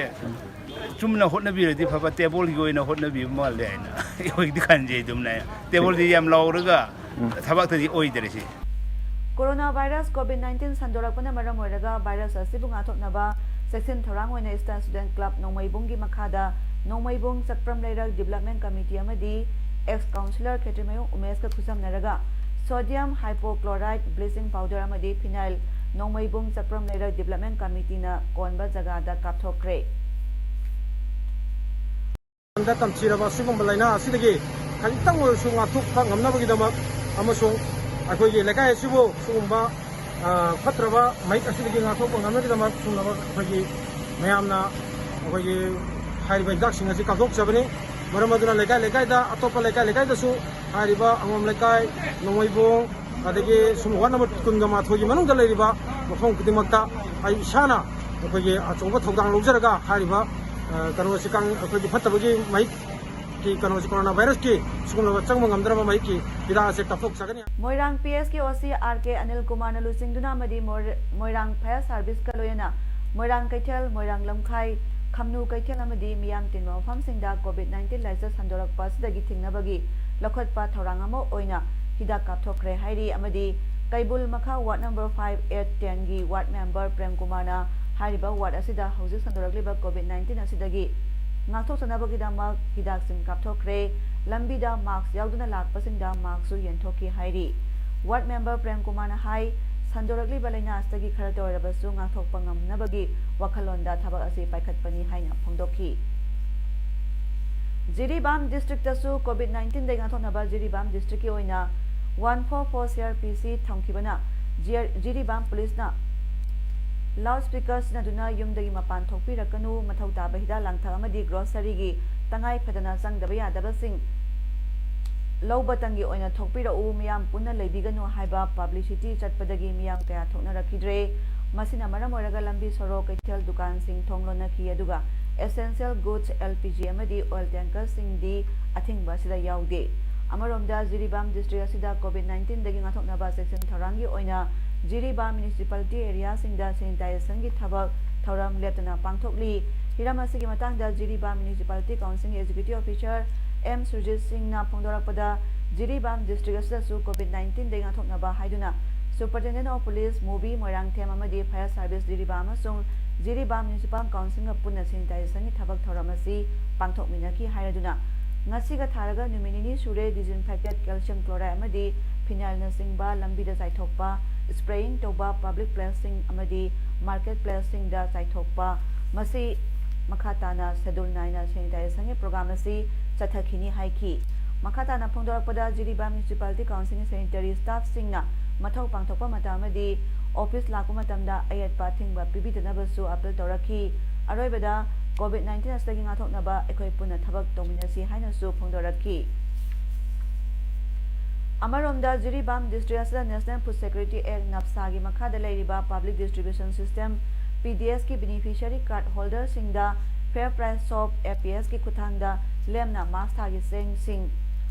ꯆꯨꯝꯅ ꯍꯣꯠꯅꯕꯤꯔꯗꯤ ꯐꯕ, ꯇꯦꯕꯜꯒꯤ ꯑꯣꯏꯅ ꯍꯣꯠꯅꯕꯤꯕ ꯃꯥꯜꯂꯦ ꯍꯥꯏꯅ ꯑꯩꯈꯣꯏꯗꯤ ꯈꯟꯖꯩ꯫ ꯑꯗꯨꯝꯅ ꯇꯦꯕꯜꯗꯤ ꯌꯥꯝ ꯂꯧꯔꯒ ꯊꯕꯛꯇꯗꯤ ꯑꯣꯏꯗꯔꯦ ꯁꯤ꯫ ꯀꯣꯔꯣꯅꯥ ꯚꯥꯏꯔꯁ ꯀꯣꯚꯤꯗ ꯅꯥꯏꯟꯇꯤꯟ ꯁꯟꯗꯣꯔꯛꯄꯅ ꯃꯔꯝ ꯑꯣꯏꯔꯒ ꯚꯥꯏꯔꯁ ꯑꯁꯤꯕꯨ ꯉꯥꯛꯊꯣꯛꯅꯕ ꯆꯦꯛꯁꯤꯟ ꯊꯧꯔꯥꯡ ꯑꯣꯏꯅ ꯏꯁꯇꯔꯟ ꯁ꯭ꯇꯨꯗꯦꯟꯠ ꯀ꯭ꯂꯕ ꯅꯣꯡꯃꯩꯕꯨꯡꯒꯤ ꯃꯈꯥꯗ ꯅꯣꯡꯃꯩꯕꯨꯡ ꯆꯛꯄ꯭ꯔꯝ ꯂꯩꯔꯛ ꯗꯤꯕ꯭ꯂꯞꯃꯦꯟ ꯀꯃꯤꯇꯤ ꯑꯃꯗꯤ ꯑꯦꯛꯁ ꯀꯥꯎꯟꯁꯤꯂꯔ ꯈꯦꯇ꯭ꯔꯤꯃꯌꯨꯝ ꯎꯃꯦꯁꯀ ꯈꯨꯠꯁꯝꯅꯔꯒ ꯁꯣꯗꯤꯌꯝ ꯍꯥꯏꯄꯣꯀ꯭ꯂꯣꯔꯥꯏꯠ ꯕ꯭ꯂꯤꯆꯤꯡ ꯄꯥꯎꯗꯔ ꯑꯃꯗꯤ ꯐꯤꯅꯥꯏꯜ ꯅꯣꯡꯃꯩꯕꯨꯡ ꯆꯛꯄ꯭ꯔꯝ ꯂꯩꯔꯛ ꯗꯤꯕ꯭ꯂꯞꯃꯦꯟ ꯀꯃꯤꯇꯤꯅ ꯀꯣꯟꯕ ꯖꯒꯥꯗ ꯀꯥꯞꯊꯣꯛꯈ꯭ꯔꯦ꯫ ꯗ ꯇꯝꯊꯤꯔꯕ ꯑꯁꯤꯒꯨꯝꯕ ꯂꯥꯏꯅꯥ ꯑꯁꯤꯗꯒꯤ ꯈꯖꯤꯛꯇꯪ ꯑꯣꯏꯔꯁꯨ ꯉꯥꯛꯊꯣꯛꯄ ꯉꯝꯅꯕꯒꯤꯗꯃꯛ ꯑꯃꯁꯨꯡ ꯑꯩꯈꯣꯏꯒꯤ ꯂꯩꯀꯥꯏ ꯑꯁꯤꯕꯨ ꯁꯤꯒꯨꯝꯕ, ꯑ, ꯐꯠꯇ꯭ꯔꯕ ꯃꯍꯤꯛ ꯑꯁꯤꯗꯒꯤ ꯉꯥꯛꯊꯣꯛꯄ ꯉꯝꯅꯕꯒꯤꯗꯃꯛ ꯁꯤꯒꯨꯝꯂꯕ ꯑꯩꯈꯣꯏꯒꯤ ꯃꯌꯥꯝꯅ ꯑꯩꯈꯣꯏꯒꯤ ꯍꯥꯏꯔꯤꯕ ꯍꯤꯗꯥꯛꯁꯤꯡ ꯑꯁꯤ ꯀꯥꯞꯊꯣꯛꯆꯕꯅꯤ꯫ ꯃꯔꯝ ꯑꯗꯨꯅ ꯂꯩꯀꯥꯏ ꯂꯩꯀꯥꯏꯗ, ꯑꯇꯣꯞꯄ ꯂꯩꯀꯥꯏ ꯂꯩꯀꯥꯏꯗꯁꯨ ꯍꯥꯏꯔꯤꯕ ꯑꯉꯣꯝ ꯂꯩꯀꯥꯏ, ꯅꯣꯡꯃꯩꯕꯨꯡ, ꯑꯗꯒꯤ ꯁꯨꯝ ꯋꯥꯔꯗ ꯅꯝꯕꯔ ꯀꯨꯟꯒ ꯃꯥꯊꯣꯏꯒꯤ ꯃꯅꯨꯡꯗ ꯂꯩꯔꯤꯕ ꯃꯐꯝ ꯈꯨꯗꯤꯡꯃꯛꯇ ꯑꯩ ꯏꯁꯥꯅ ꯑꯩꯈꯣꯏꯒꯤ ꯑꯆꯧꯕ ꯊꯧꯗꯥꯡ ꯂꯧꯖꯔꯒ ꯍꯥꯏꯔꯤꯕ, ꯑ, ꯀꯩꯅꯣꯁꯤ ꯀꯥꯡ-, ꯑꯩꯈꯣꯏꯒꯤ ꯐꯠꯇꯕꯒꯤ ꯃꯍꯤꯛꯀꯤ ꯀꯩꯅꯣꯁꯤ, ꯀꯣꯔꯣꯅꯥ ꯚꯥꯏꯔꯁꯀꯤ ꯁꯤꯒꯨꯝꯂꯕ ꯆꯪꯕ ꯉꯝꯗ꯭ꯔꯕ ꯃꯍꯤꯛꯀꯤ ꯍꯤꯗꯥꯛ ꯑꯁꯤ ꯀꯥꯞꯊꯣꯛꯆꯒꯅꯤ꯫ ꯃꯣꯏꯔꯥꯡ ꯄꯤ ꯑꯦꯁꯀꯤ ꯑꯣ ꯁꯤ ꯑꯥꯔ ꯀꯦ ꯑꯅꯤꯜ ꯀꯨꯃꯥꯔꯅ ꯂꯨꯆꯤꯡꯗꯨꯅ ꯑꯃꯗꯤ ꯃꯣꯏꯔ-, ꯃꯣꯏꯔꯥꯡ ꯐꯥꯌꯔ ꯁꯥꯔꯚꯤꯁꯀ ꯂꯣꯏꯅꯅ ꯃꯣꯏꯔꯥꯡ ꯀꯩꯊꯦꯜ, ꯃꯣꯏꯔꯥꯡ ꯂꯝꯈꯥꯏ, ꯈꯝꯅꯨ ꯀꯩꯊꯦꯜ ꯑꯃꯗꯤ ꯃꯤꯌꯥꯝ ꯇꯤꯟꯕ ꯃꯐꯝꯁꯤꯡꯗ COVID nineteen ꯂꯥꯏꯆꯠ ꯁꯟꯗꯣꯔꯛꯄ ꯑꯁꯤꯗꯒꯤ ꯊꯤꯡꯅꯕꯒꯤ ꯂꯧꯈꯠꯄ ꯊꯧꯔꯥꯡ ꯑꯃ ꯑꯣꯏꯅ ꯍꯤꯗꯥꯛ ꯀꯥꯞꯊꯣꯛꯈ꯭ꯔꯦ ꯍꯥꯏꯔꯤ꯫ ꯑꯃꯗꯤ ꯀꯩꯕꯨꯜ ꯃꯈꯥ ward number five, eight, ten ꯒꯤ ward member ꯄ꯭ꯔꯦꯝ ꯀꯨꯃꯥꯔꯅ ꯍꯥꯏꯔꯤꯕ ward ꯑꯁꯤꯗ ꯍꯧꯖꯤꯛ ꯁꯟꯗꯣꯔꯛꯂꯤꯕ COVID nineteen ꯑꯁꯤꯗꯒꯤ ꯉꯥꯛꯊꯣꯛꯆꯅꯕꯒꯤꯗꯃꯛ ꯍꯤꯗꯥꯛꯁꯤꯡ ꯀꯥꯞꯊꯣꯛꯈ꯭ꯔꯦ꯫ ꯂꯝꯕꯤꯗ mask ꯌꯥꯎꯗꯨꯅ ꯂꯥꯛꯄꯁꯤꯡꯗ maskꯁꯨ ꯌꯦꯟꯊꯣꯛꯈꯤ ꯍꯥꯏꯔꯤ꯫ Ward member ꯄ꯭ꯔꯦꯝ ꯀꯨꯃꯥꯔꯅ ꯍꯥꯏ, ꯁꯟꯗꯣꯔꯛꯂꯤꯕ ꯂꯥꯏꯅꯥ ꯑꯁꯤꯗꯒꯤ ꯈꯔꯇ ꯑꯣꯏꯔꯕꯁꯨ ꯉꯥꯛꯊꯣꯛꯄ ꯉꯝꯅꯕꯒꯤ ꯋꯥꯈꯜꯂꯣꯟꯗ ꯊꯕꯛ ꯑꯁꯤ ꯄꯥꯏꯈꯠꯄꯅꯤ ꯍꯥꯏꯅ ꯐꯣꯡꯗꯣꯛꯈꯤ꯫ ꯖꯤꯔꯤꯕꯥꯝ districtꯇꯁꯨ COVID nineteenꯗꯒꯤ ꯉꯥꯛꯊꯣꯛꯅꯕ ꯖꯤꯔꯤꯕꯥꯝ districtꯀꯤ ꯑꯣꯏꯅ one four four CRPC ꯊꯝꯈꯤꯕꯅ ꯖꯤꯔ-, Jiribam ꯄꯨꯂꯤꯁꯅ loudspeaker ꯁꯤꯖꯤꯟꯅꯗꯨꯅ ꯌꯨꯝꯗꯒꯤ ꯃꯄꯥꯟ ꯊꯣꯛꯄꯤꯔꯛꯀꯅꯨ, ꯃꯊꯧ ꯇꯥꯕ ꯍꯤꯗꯥꯛ ꯂꯥꯡꯊꯛ ꯑꯃꯗꯤ groceryꯒꯤ ꯇꯉꯥꯏ ꯐꯗꯅ ꯆꯪꯗꯕ ꯌꯥꯗꯕꯁꯤꯡ ꯂꯧꯕꯇꯪꯒꯤ ꯑꯣꯏꯅ ꯊꯣꯛꯄꯤꯔꯛꯎ, ꯃꯤꯌꯥꯝ ꯄꯨꯟꯅ ꯂꯩꯕꯤꯒꯅꯨ ꯍꯥꯏꯕ publicity ꯆꯠꯄꯗꯒꯤ ꯃꯤꯌꯥꯝ ꯀꯌꯥ ꯊꯣꯛꯅꯔꯛꯈꯤꯗ꯭ꯔꯦ꯫ ꯃꯁꯤꯅ ꯃꯔꯝ ꯑꯣꯏꯔꯒ ꯂꯝꯕꯤ ꯁꯣꯔꯣꯛ, ꯀꯩꯊꯦꯜ, ꯗꯨꯀꯥꯟꯁꯤꯡ ꯊꯣꯡ ꯂꯣꯟꯅꯈꯤ, ꯑꯗꯨꯒ essential goods, LPG ꯑꯃꯗꯤ oil tankerꯁꯤꯡꯗꯤ ꯑꯊꯤꯡꯕ ꯑꯁꯤꯗ ꯌꯥꯎꯗꯦ꯫ ꯑꯃꯔꯣꯝꯗ ꯖꯤꯔꯤꯕꯥꯝ district ꯑꯁꯤꯗ COVID nineteenꯗꯒꯤ ꯉꯥꯛꯊꯣꯛꯅꯕ ꯆꯦꯛꯁꯤꯟ ꯊꯧꯔꯥꯡꯒꯤ ꯑꯣꯏꯅ ꯖꯤꯔꯤꯕꯥꯝ municipality areaꯁꯤꯡꯗ sanitizationꯒꯤ ꯊꯕꯛ ꯊꯧꯔꯝ ꯂꯦꯞꯇꯅ ꯄꯥꯡꯊꯣꯛꯂꯤ꯫ ꯍꯤꯔꯝ ꯑꯁꯤꯒꯤ ꯃꯇꯥꯡꯗ Jiribam Municipality Councilꯒꯤ Executive Officer M Surjit ꯁꯤꯡꯅ ꯐꯣꯡꯗꯣꯔꯛꯄꯗ, ꯖꯤꯔꯤꯕꯥꯝ district ꯑꯁꯤꯗꯁꯨ COVID nineteenꯗꯒꯤ ꯉꯥꯛꯊꯣꯛꯅꯕ ꯍꯥꯏꯗꯨꯅ Superintendent of Police, ꯃꯨꯕꯤ, ꯃꯣꯏꯔꯥꯡꯊꯦꯝ ꯑꯃꯗꯤ Fire Service ꯖꯤꯔꯤꯕꯥꯝ ꯑꯃꯁꯨꯡ ꯖꯤꯔꯤꯕꯥꯝ Municipal Councilꯒ ꯄꯨꯟꯅ sanitizationꯒꯤ ꯊꯕꯛ ꯊꯧꯔꯝ ꯑꯁꯤ ꯄꯥꯡꯊꯣꯛꯃꯤꯟꯅꯈꯤ ꯍꯥꯏꯔꯗꯨꯅ, ꯉꯁꯤꯒ ꯊꯥꯔꯒ ꯅꯨꯃꯤꯠ ꯅꯤꯅꯤ ꯁꯨꯔꯦ disinfected calcium chloride ꯑꯃꯗꯤ phenylꯅꯆꯤꯡꯕ ꯂꯝꯕꯤꯗ ꯆꯥꯏꯊꯣꯛꯄ, spraying ꯇꯧꯕ, public placeꯁꯤꯡ ꯑꯃꯗꯤ market placeꯁꯤꯡꯗ ꯆꯥꯏꯊꯣꯛꯄ, ꯃꯁꯤ ꯃꯈꯥ ꯇꯥꯅ schedule ꯅꯥꯏꯅ sanitizationꯒꯤ program ꯑꯁꯤ ꯆꯠꯊꯈꯤꯅꯤ ꯍꯥꯏꯈꯤ꯫ ꯃꯈꯥ ꯇꯥꯅ ꯐꯣꯡꯗꯣꯔꯛꯄꯗ, ꯖꯤꯔꯤꯕꯥꯝ Municipality Councilꯒꯤ sanitary staffꯁꯤꯡꯅ ꯃꯊꯧ ꯄꯥꯡꯊꯣꯛꯄ ꯃꯇꯝ ꯑꯃꯗꯤ office ꯂꯥꯛꯄ ꯃꯇꯝꯗ ꯑꯌꯦꯠꯄ ꯑꯊꯤꯡꯕ ꯄꯤꯕꯤꯗꯅꯕꯁꯨ appeal ꯇꯧꯔꯛꯈꯤ꯫ ꯑꯔꯣꯏꯕꯗ, COVID nineteen ꯑꯁꯤꯗꯒꯤ ꯉꯥꯛꯊꯣꯛꯅꯕ ꯑꯩꯈꯣꯏ ꯄꯨꯟꯅ ꯊꯕꯛ ꯇꯧꯃꯤꯟꯅꯁꯤ ꯍꯥꯏꯅꯁꯨ ꯐꯣꯡꯗꯣꯔꯛꯈꯤ꯫ ꯑꯃꯔꯣꯝꯗ, ꯖꯤꯔꯤꯕꯥꯝ district ꯑꯁꯤꯗ National Food Security Act, NFSAꯒꯤ ꯃꯈꯥꯗ ꯂꯩꯔꯤꯕ public distribution system, PDSꯀꯤ beneficiary card holderꯁꯤꯡꯗ Fair Price Shop, APSꯀꯤ ꯈꯨꯠꯊꯥꯡꯗ ꯂꯦꯝꯅ March ꯊꯥꯒꯤ ꯆꯦꯡꯁꯤꯡ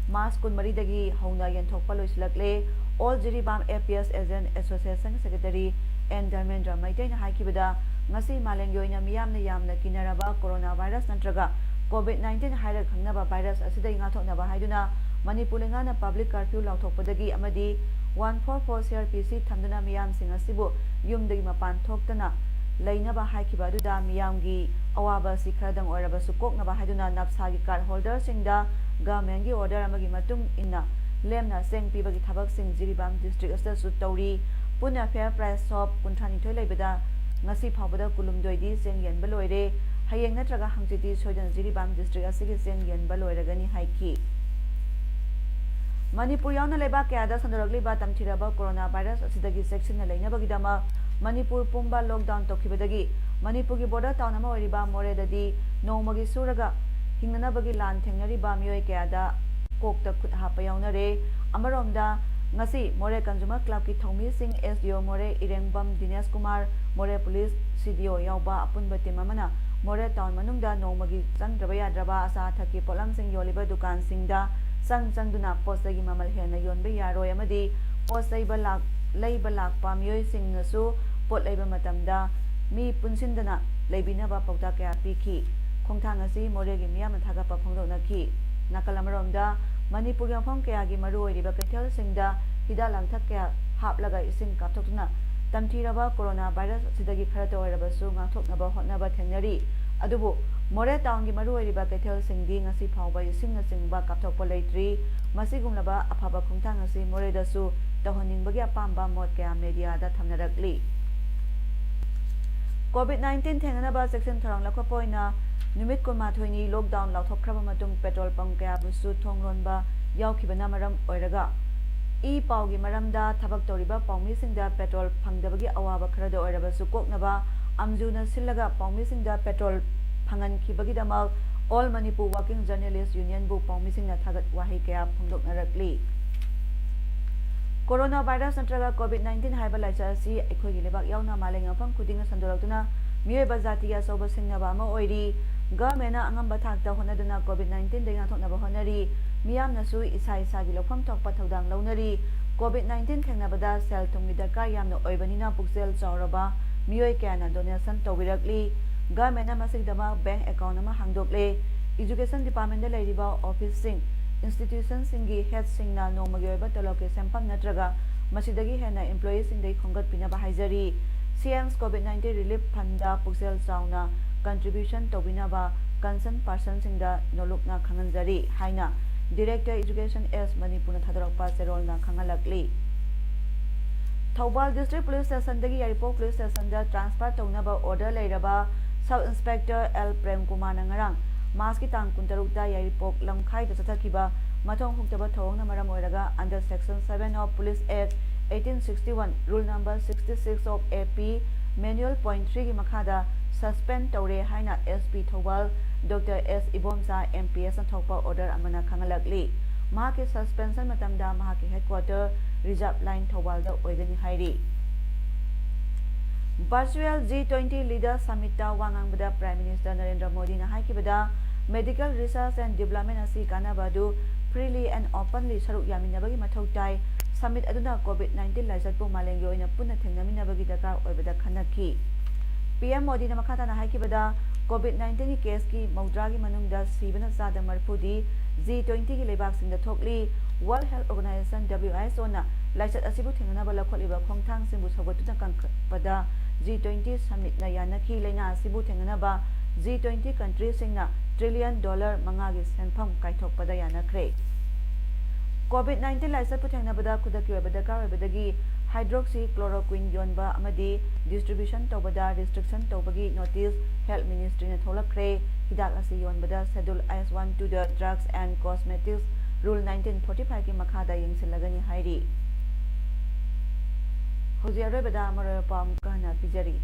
March ꯀꯨꯟꯃꯔꯤꯗꯒꯤ ꯍꯧꯅ ꯌꯦꯟꯊꯣꯛꯄ ꯂꯣꯏꯁꯤꯜꯂꯛꯂꯦ꯫ All Jiribam APS Agent Association Secretary N Dharmendra ꯃꯩꯇꯩꯅ ꯍꯥꯏꯈꯤꯕꯗ, ꯉꯁꯤ ꯃꯥꯂꯦꯝꯒꯤ ꯑꯣꯏꯅ ꯃꯤꯌꯥꯝꯅ ꯌꯥꯝꯅ ꯀꯤꯅꯔꯕ corona virus ꯅꯠꯇ꯭ꯔꯒ COVID nineteen ꯍꯥꯏꯔꯒ ꯈꯪꯅꯕ virus ꯑꯁꯤꯗꯒꯤ ꯉꯥꯛꯊꯣꯛꯅꯕ ꯍꯥꯏꯗꯨꯅ ꯃꯅꯤꯄꯨꯔ ꯂꯩꯉꯥꯛꯅ public curfew ꯂꯥꯎꯊꯣꯛꯄꯗꯒꯤ ꯑꯃꯗꯤ one four four CrPC ꯊꯝꯗꯨꯅ ꯃꯤꯌꯥꯝꯁꯤꯡ ꯑꯁꯤꯕꯨ ꯌꯨꯝꯗꯒꯤ ꯃꯄꯥꯟ ꯊꯣꯛꯇꯅ ꯂꯩꯅꯕ ꯍꯥꯏꯈꯤꯕ ꯑꯗꯨꯗ ꯃꯤꯌꯥꯝꯒꯤ ꯑꯋꯥꯕ ꯑꯁꯤ ꯈꯔꯗꯪ ꯑꯣꯏꯔꯕꯁꯨ ꯀꯣꯛꯅꯕ ꯍꯥꯏꯗꯨꯅ ꯅꯞꯁꯥꯒꯤ card holderꯁꯤꯡꯗ governmentꯀꯤ order ꯑꯃꯒꯤ ꯃꯇꯨꯡ ꯏꯟꯅ ꯂꯦꯝꯅ ꯆꯦꯡ ꯄꯤꯕꯒꯤ ꯊꯕꯛꯁꯤꯡ ꯖꯤꯔꯤꯕꯥꯝ district ꯑꯁꯤꯗꯁꯨ ꯇꯧꯔꯤ꯫ ꯄꯨꯟꯅ fair price shop ꯀꯨꯟꯊ꯭ꯔꯥꯅꯤꯊꯣꯏ ꯂꯩꯕꯗ ꯉꯁꯤ ꯐꯥꯎꯕꯗ ꯀꯨꯟꯍꯨꯝꯗꯣꯏꯗꯤ ꯆꯦꯡ ꯌꯦꯟꯕ ꯂꯣꯏꯔꯦ꯫ ꯍꯌꯦꯡ ꯅꯠꯇ꯭ꯔꯒ ꯍꯪꯆꯤꯠꯇꯤ ꯁꯣꯏꯗꯅ ꯖꯤꯔꯤꯕꯥꯝ district ꯑꯁꯤꯒꯤ ꯆꯦꯡ ꯌꯦꯟꯕ ꯂꯣꯏꯔꯒꯅꯤ ꯍꯥꯏꯈꯤ꯫ ꯃꯅꯤꯄꯨꯔ ꯌꯥꯎꯅ ꯂꯩꯕꯥꯛ ꯀꯌꯥꯗ ꯁꯟꯗꯣꯔꯛꯂꯤꯕ ꯇꯝꯊꯤꯔꯕ corona virus ꯑꯁꯤꯗꯒꯤ ꯆꯦꯛꯁꯤꯟꯅ ꯂꯩꯅꯕꯒꯤꯗꯃꯛ ꯃꯅꯤꯄꯨꯔ ꯄꯨꯝꯕ lockdown ꯇꯧꯈꯤꯕꯗꯒꯤ ꯃꯅꯤꯄꯨꯔꯒꯤ border town ꯑꯃ ꯑꯣꯏꯔꯤꯕ ꯃꯣꯔꯦꯗꯗꯤ ꯅꯣꯡꯃꯒꯤ ꯁꯨꯔꯒ ꯍꯤꯡꯅꯅꯕꯒꯤ ꯂꯥꯟ ꯊꯦꯡꯅꯔꯤꯕ ꯃꯤꯑꯣꯏ ꯀꯌꯥꯗ ꯀꯣꯛꯇ ꯈꯨꯠ ꯍꯥꯞꯄ ꯌꯥꯎꯅꯔꯦ꯫ ꯑꯃꯔꯣꯝꯗ ꯉꯁꯤ ꯃꯣꯔꯦ consumer clubꯀꯤ ꯊꯧꯃꯤꯁꯤꯡ, SDO ꯃꯣꯔꯦ ꯏꯔꯦꯡꯕꯝ ꯗꯤꯅꯦꯁ ꯀꯨꯃꯥꯔ, ꯃꯣꯔꯦ police, CDO ꯌꯥꯎꯕ ꯑꯄꯨꯟꯕ team ꯑꯃꯅ ꯃꯣꯔꯦ town ꯃꯅꯨꯡꯗ ꯅꯣꯡꯃꯒꯤ ꯆꯪꯗ꯭ꯔꯕ ꯌꯥꯗ꯭ꯔꯕ ꯑꯆꯥ ꯑꯊꯛꯀꯤ ꯄꯣꯠꯂꯝꯁꯤꯡ ꯌꯣꯜꯂꯤꯕ ꯗꯨꯀꯥꯟꯁꯤꯡꯗ ꯆꯪ ꯆꯪꯗꯨꯅ ꯄꯣꯠ ꯆꯩꯒꯤ ꯃꯃꯜ ꯍꯦꯟꯅ ꯌꯣꯟꯕ ꯌꯥꯔꯣꯏ ꯑꯃꯗꯤ ꯄꯣꯠ ꯆꯩꯕ ꯂꯥꯛ-, ꯂꯩꯕ ꯂꯥꯛꯄ ꯃꯤꯑꯣꯏꯁꯤꯡꯅꯁꯨ ꯄꯣꯠ ꯂꯩꯕ ꯃꯇꯝꯗ ꯃꯤ ꯄꯨꯟꯁꯤꯟꯗꯅ ꯂꯩꯕꯤꯅꯕ ꯄꯥꯎꯇꯥꯛ ꯀꯌꯥ ꯄꯤꯈꯤ꯫ ꯈꯣꯡꯊꯥꯡ ꯑꯁꯤ ꯃꯣꯔꯦꯒꯤ ꯃꯤꯌꯥꯝꯅ ꯊꯥꯒꯠꯄ ꯐꯣꯡꯗꯣꯛꯅꯈꯤ꯫ ꯅꯥꯀꯜ ꯑꯃꯔꯣꯝꯗ, ꯃꯅꯤꯄꯨꯔꯒꯤ ꯃꯐꯝ ꯀꯌꯥꯒꯤ ꯃꯔꯨꯑꯣꯏꯔꯤꯕ ꯀꯩꯊꯦꯜꯁꯤꯡꯗ ꯍꯤꯗꯥꯛ ꯂꯥꯡꯊꯛ ꯀꯌꯥ ꯍꯥꯞꯂꯒ ꯏꯁꯤꯡ ꯀꯥꯞꯊꯣꯛꯇꯨꯅ ꯇꯝꯊꯤꯔꯕ corona virus ꯑꯁꯤꯗꯒꯤ ꯈꯔꯇ ꯑꯣꯏꯔꯕꯁꯨ ꯉꯥꯛꯊꯣꯛꯅꯕ ꯍꯣꯠꯅꯕ ꯊꯦꯡꯅꯔꯤ꯫ ꯑꯗꯨꯕꯨ ꯃꯣꯔꯦ townꯒꯤ ꯃꯔꯨꯑꯣꯏꯔꯤꯕ ꯀꯩꯊꯦꯜꯁꯤꯡꯗꯤ ꯉꯁꯤ ꯐꯥꯎꯕ ꯏꯁꯤꯡꯅꯆꯤꯡꯕ ꯀꯥꯞꯊꯣꯛꯄ ꯂꯩꯇ꯭ꯔꯤ꯫ ꯃꯁꯤꯒꯨꯝꯂꯕ ꯑꯐꯕ ꯈꯣꯡꯊꯥꯡ ꯑꯁꯤ ꯃꯣꯔꯦꯗꯁꯨ ꯇꯧꯍꯟꯅꯤꯡꯕꯒꯤ ꯑꯄꯥꯝꯕ ꯃꯣꯠ ꯀꯌꯥ mediaꯗ ꯊꯝꯅꯔꯛꯂꯤ꯫ COVID nineteen ꯊꯦꯡꯅꯅꯕ ꯆꯦꯛꯁꯤꯟ ꯊꯧꯔꯥꯡ ꯂꯧꯈꯠꯄ ꯑꯣꯏꯅ ꯅꯨꯃꯤꯠ ꯀꯨꯟꯃꯥꯊꯣꯏꯅꯤ lockdown ꯂꯥꯎꯊꯣꯛꯈ꯭ꯔꯕ ꯃꯇꯨꯡ petrol pump ꯀꯌꯥꯕꯨꯁꯨ ꯊꯣꯡ ꯂꯣꯟꯕ ꯌꯥꯎꯈꯤꯕꯅ ꯃꯔꯝ ꯑꯣꯏꯔꯒ ꯏ ꯄꯥꯎꯒꯤ ꯃꯔꯝꯗ ꯊꯕꯛ ꯇꯧꯔꯤꯕ ꯄꯥꯎꯃꯤꯁꯤꯡꯗ petrol ꯐꯪꯗꯕꯒꯤ ꯑꯋꯥꯕ ꯈꯔꯗ ꯑꯣꯏꯔꯕꯁꯨ ꯀꯣꯛꯅꯕ ꯑꯝꯖꯨꯅ ꯁꯤꯜꯂꯒ ꯄꯥꯎꯃꯤꯁꯤꯡꯗ petrol ꯐꯪꯍꯟꯈꯤꯕꯒꯤꯗꯃꯛ All Manipur Working Journalist Unionꯕꯨ ꯄꯥꯎꯃꯤꯁꯤꯡꯅ ꯊꯥꯒꯠ ꯋꯥꯍꯩ ꯀꯌꯥ ꯐꯣꯡꯗꯣꯛꯅꯔꯛꯂꯤ꯫ Corona virus ꯅꯠꯇ꯭ꯔꯒ COVID nineteen ꯍꯥꯏꯕ ꯂꯥꯏꯆꯠ ꯑꯁꯤ ꯑꯩꯈꯣꯏꯒꯤ ꯂꯩꯕꯥꯛ ꯌꯥꯎꯅ ꯃꯥꯂꯦꯝꯒꯤ ꯃꯐꯝ ꯈꯨꯗꯤꯡꯗ ꯁꯟꯗꯣꯔꯛꯇꯨꯅ ꯃꯤꯑꯣꯏꯕ ꯖꯥꯇꯤꯒꯤ ꯑꯆꯧꯕ ꯁꯤꯡꯅꯕ ꯑꯃ ꯑꯣꯏꯔꯤ꯫ Governmentꯅ ꯑꯉꯝꯕ ꯊꯥꯛꯇ ꯍꯣꯠꯅꯗꯨꯅ COVID nineteenꯗꯒꯤ ꯉꯥꯛꯊꯣꯛꯅꯕ ꯍꯣꯠꯅꯔꯤ꯫ ꯃꯤꯌꯥꯝꯅꯁꯨ ꯏꯁꯥ ꯏꯁꯥꯒꯤ ꯂꯧꯐꯝ ꯊꯣꯛꯄ ꯊꯧꯗꯥꯡ ꯂꯧꯅꯔꯤ꯫ COVID nineteen ꯊꯦꯡꯅꯕꯗ ꯁꯦꯜ ꯊꯨꯝꯒꯤ ꯗꯔꯀꯥꯔ ꯌꯥꯝꯅ ꯑꯣꯏꯕꯅꯤꯅ ꯄꯨꯛꯆꯦꯜ ꯆꯥꯎꯔꯕ ꯃꯤꯑꯣꯏ ꯀꯌꯥꯅ donation ꯇꯧꯕꯤꯔꯛꯂꯤ꯫ Governmentꯅ ꯃꯁꯤꯒꯤꯗꯃꯛ bank account ꯑꯃ ꯍꯥꯡꯗꯣꯛꯂꯦ꯫ Education departmentꯇ ꯂꯩꯔꯤꯕ officeꯁꯤꯡ, institutionꯁꯤꯡꯒꯤ headꯁꯤꯡꯅ ꯅꯣꯡꯃꯒꯤ ꯑꯣꯏꯕ ꯇꯣꯂꯣꯞꯀꯤ ꯁꯦꯟꯐꯝ ꯅꯠꯇ꯭ꯔꯒ ꯃꯁꯤꯗꯒꯤ ꯍꯦꯟꯅ employeeꯁꯤꯡꯗꯒꯤ ꯈꯣꯝꯒꯠꯄꯤꯅꯕ ꯍꯥꯏꯖꯔꯤ꯫ CM's COVID nineteen relief fundꯗ ꯄꯨꯛꯆꯦꯜ ꯆꯥꯎꯅ contribution ꯇꯧꯕꯤꯅꯕ concerned personꯁꯤꯡꯗ ꯅꯣꯂꯨꯛꯅ ꯈꯪꯍꯟꯖꯔꯤ ꯍꯥꯏꯅ Director Education S ꯃꯅꯤꯄꯨꯔꯅ ꯊꯥꯗꯣꯔꯛꯄ ꯆꯦꯔꯣꯜꯅ ꯈꯪꯍꯜꯂꯛꯂꯤ꯫ ꯊꯧꯕꯥꯜ District Police Stationꯗꯒꯤ ꯌꯥꯏꯔꯤꯄꯣꯛ Police Stationꯗ transfer ꯇꯧꯅꯕ order ꯂꯩꯔꯕ Sub Inspector L ꯄ꯭ꯔꯦꯝ ꯀꯨꯃꯥꯔꯅ ꯉꯔꯥꯡ Marchꯀꯤ ꯇꯥꯡ ꯀꯨꯟꯇꯔꯨꯛꯇ ꯌꯥꯏꯔꯤꯄꯣꯛ ꯂꯝꯈꯥꯏꯗ ꯆꯠꯊꯈꯤꯕ ꯃꯊꯣꯡ ꯍꯨꯛꯇꯕ ꯊꯧꯑꯣꯡꯅ ꯃꯔꯝ ꯑꯣꯏꯔꯒ under section seven of Police Act eighteen sixty one, rule number sixty six of A P, manual point threeꯒꯤ ꯃꯈꯥꯗ suspend ꯇꯧꯔꯦ ꯍꯥꯏꯅ SP Thoubal Doctor S Ibomcha MPSꯅ ꯊꯣꯛꯄ order ꯑꯃꯅ ꯈꯪꯍꯜꯂꯛꯂꯤ꯫ ꯃꯍꯥꯛꯀꯤ suspension ꯃꯇꯝꯗ ꯃꯍꯥꯛꯀꯤ headquarter Reserve Line ꯊꯧꯕꯥꯜꯗ ꯑꯣꯏꯒꯅꯤ ꯍꯥꯏꯔꯤ꯫ Virtual G twenty Leader Summitꯇ ꯋꯥ ꯉꯥꯡꯕꯗ Prime Minister ꯅꯔꯦꯟꯗ꯭ꯔ ꯃꯣꯗꯤꯅ ꯍꯥꯏꯈꯤꯕꯗ, medical research and development ꯑꯁꯤ ꯀꯥꯟꯅꯕ ꯑꯗꯨ freely and openly ꯁꯔꯨꯛ ꯌꯥꯃꯤꯟꯅꯕꯒꯤ ꯃꯊꯧ ꯇꯥꯏ꯫ Summit ꯑꯗꯨꯅ COVID nineteen ꯂꯥꯏꯆꯠꯄꯨ ꯃꯥꯂꯦꯝꯒꯤ ꯑꯣꯏꯅ ꯄꯨꯟꯅ ꯊꯦꯡꯅꯃꯤꯟꯅꯕꯒꯤ ꯗꯔꯀꯥꯔ ꯑꯣꯏꯕꯗ ꯈꯟꯅꯈꯤ꯫ PM ꯃꯣꯗꯤꯅ ꯃꯈꯥ ꯇꯥꯅ ꯍꯥꯏꯈꯤꯕꯗ, COVID nineteenꯒꯤ caseꯀꯤ ꯃꯧꯗ꯭ꯔꯥꯒꯤ ꯃꯅꯨꯡꯗ ꯁꯤꯕꯅ ꯆꯥꯗ ꯃꯔꯤꯐꯨꯗꯤ G twentyꯒꯤ ꯂꯩꯕꯥꯛꯁꯤꯡꯗ ꯊꯣꯛꯂꯤ꯫ World Health Organization, WHOꯅ ꯂꯥꯏꯆꯠ ꯑꯁꯤꯕꯨ ꯊꯦꯡꯅꯅꯕ ꯂꯧꯈꯠꯂꯤꯕ ꯈꯣꯡꯊꯥꯡꯁꯤꯡꯕꯨ ꯁꯧꯒꯠꯇꯨꯅ ꯀꯟꯈꯠꯄꯗ G twenty summitꯅ ꯌꯥꯅꯈꯤ꯫ ꯂꯥꯏꯅꯥ ꯑꯁꯤꯕꯨ ꯊꯦꯡꯅꯅꯕ G twenty countryꯁꯤꯡꯅ trillion dollar ꯃꯉꯥꯒꯤ ꯁꯦꯟꯐꯝ ꯀꯥꯏꯊꯣꯛꯄꯗ ꯌꯥꯅꯈ꯭ꯔꯦ꯫ COVID nineteen ꯂꯥꯏꯆꯠꯄꯨ ꯊꯦꯡꯅꯕꯗ ꯈꯨꯗꯛꯀꯤ ꯑꯣꯏꯕ ꯗꯔꯀꯥꯔ ꯑꯣꯏꯕꯗꯒꯤ hydroxychloroquine ꯌꯣꯟꯕ ꯑꯃꯗꯤ distribution ꯇꯧꯕꯗ restriction ꯇꯧꯕꯒꯤ notice Health Ministryꯅ ꯊꯣꯛꯂꯛꯈ꯭ꯔꯦ꯫ ꯍꯤꯗꯥꯛ ꯑꯁꯤ ꯌꯣꯟꯕꯗ Schedule S one to the Drugs and Cosmetics Rule nineteen forty fiveꯀꯤ ꯃꯈꯥꯗ ꯌꯦꯡꯁꯤꯜꯂꯒꯅꯤ ꯍꯥꯏꯔꯤ꯫ ꯍꯧꯖꯤꯛ ꯑꯔꯣꯏꯕꯗ ꯃꯔꯨꯑꯣꯏꯕ ꯄꯥꯎ ꯑꯃꯨꯛꯀ ꯍꯟꯅ ꯄꯤꯖꯔꯤ꯫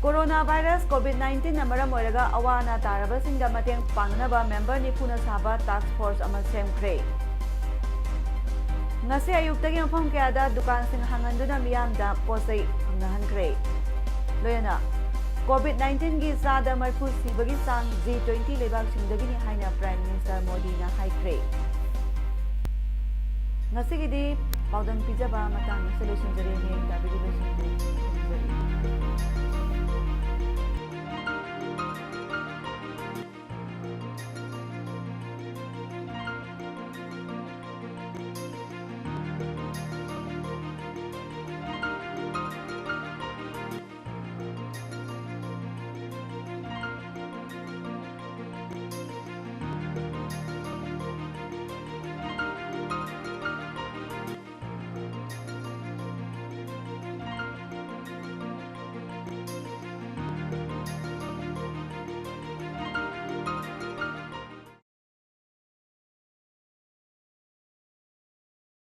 Corona virus COVID nineteenꯅ ꯃꯔꯝ ꯑꯣꯏꯔꯒ ꯑꯋꯥ ꯑꯅꯥ ꯇꯥꯔꯕꯁꯤꯡꯗ ꯃꯇꯦꯡ ꯄꯥꯡꯅꯕ member ꯅꯤꯐꯨꯅ ꯁꯥꯕ task force ꯑꯃ ꯁꯦꯝꯈ꯭ꯔꯦ꯫ ꯉꯁꯤ ꯑꯌꯨꯛꯇꯒꯤ ꯃꯐꯝ ꯀꯌꯥꯗ ꯗꯨꯀꯥꯟꯁꯤꯡ ꯍꯥꯡꯍꯟꯗꯨꯅ ꯃꯤꯌꯥꯝꯗ ꯄꯣꯠ ꯆꯩ ꯐꯪꯅꯍꯟꯈ꯭ꯔꯦ꯫ ꯂꯣꯏꯅꯅ COVID nineteenꯒꯤ ꯆꯥꯗ ꯃꯔꯤꯐꯨ ꯁꯤꯕꯒꯤ ꯆꯥꯡ G twenty ꯂꯩꯕꯥꯛꯁꯤꯡꯗꯒꯤꯅꯤ ꯍꯥꯏꯅ Prime Minister ꯃꯣꯗꯤꯅ ꯍꯥꯏꯈ꯭ꯔꯦ꯫ ꯉꯁꯤꯒꯤꯗꯤ ꯄꯥꯎꯗꯝ ꯄꯤꯖꯕ ꯃꯇꯥꯡ ꯑꯁꯤꯗ ꯂꯣꯏꯁꯤꯟꯖꯔꯦ꯫ ꯃꯤꯌꯦꯡ ꯇꯥꯕꯤꯔꯤꯕꯁꯤꯡꯕꯨ ꯈꯨꯔꯨꯝꯖꯔꯤ꯫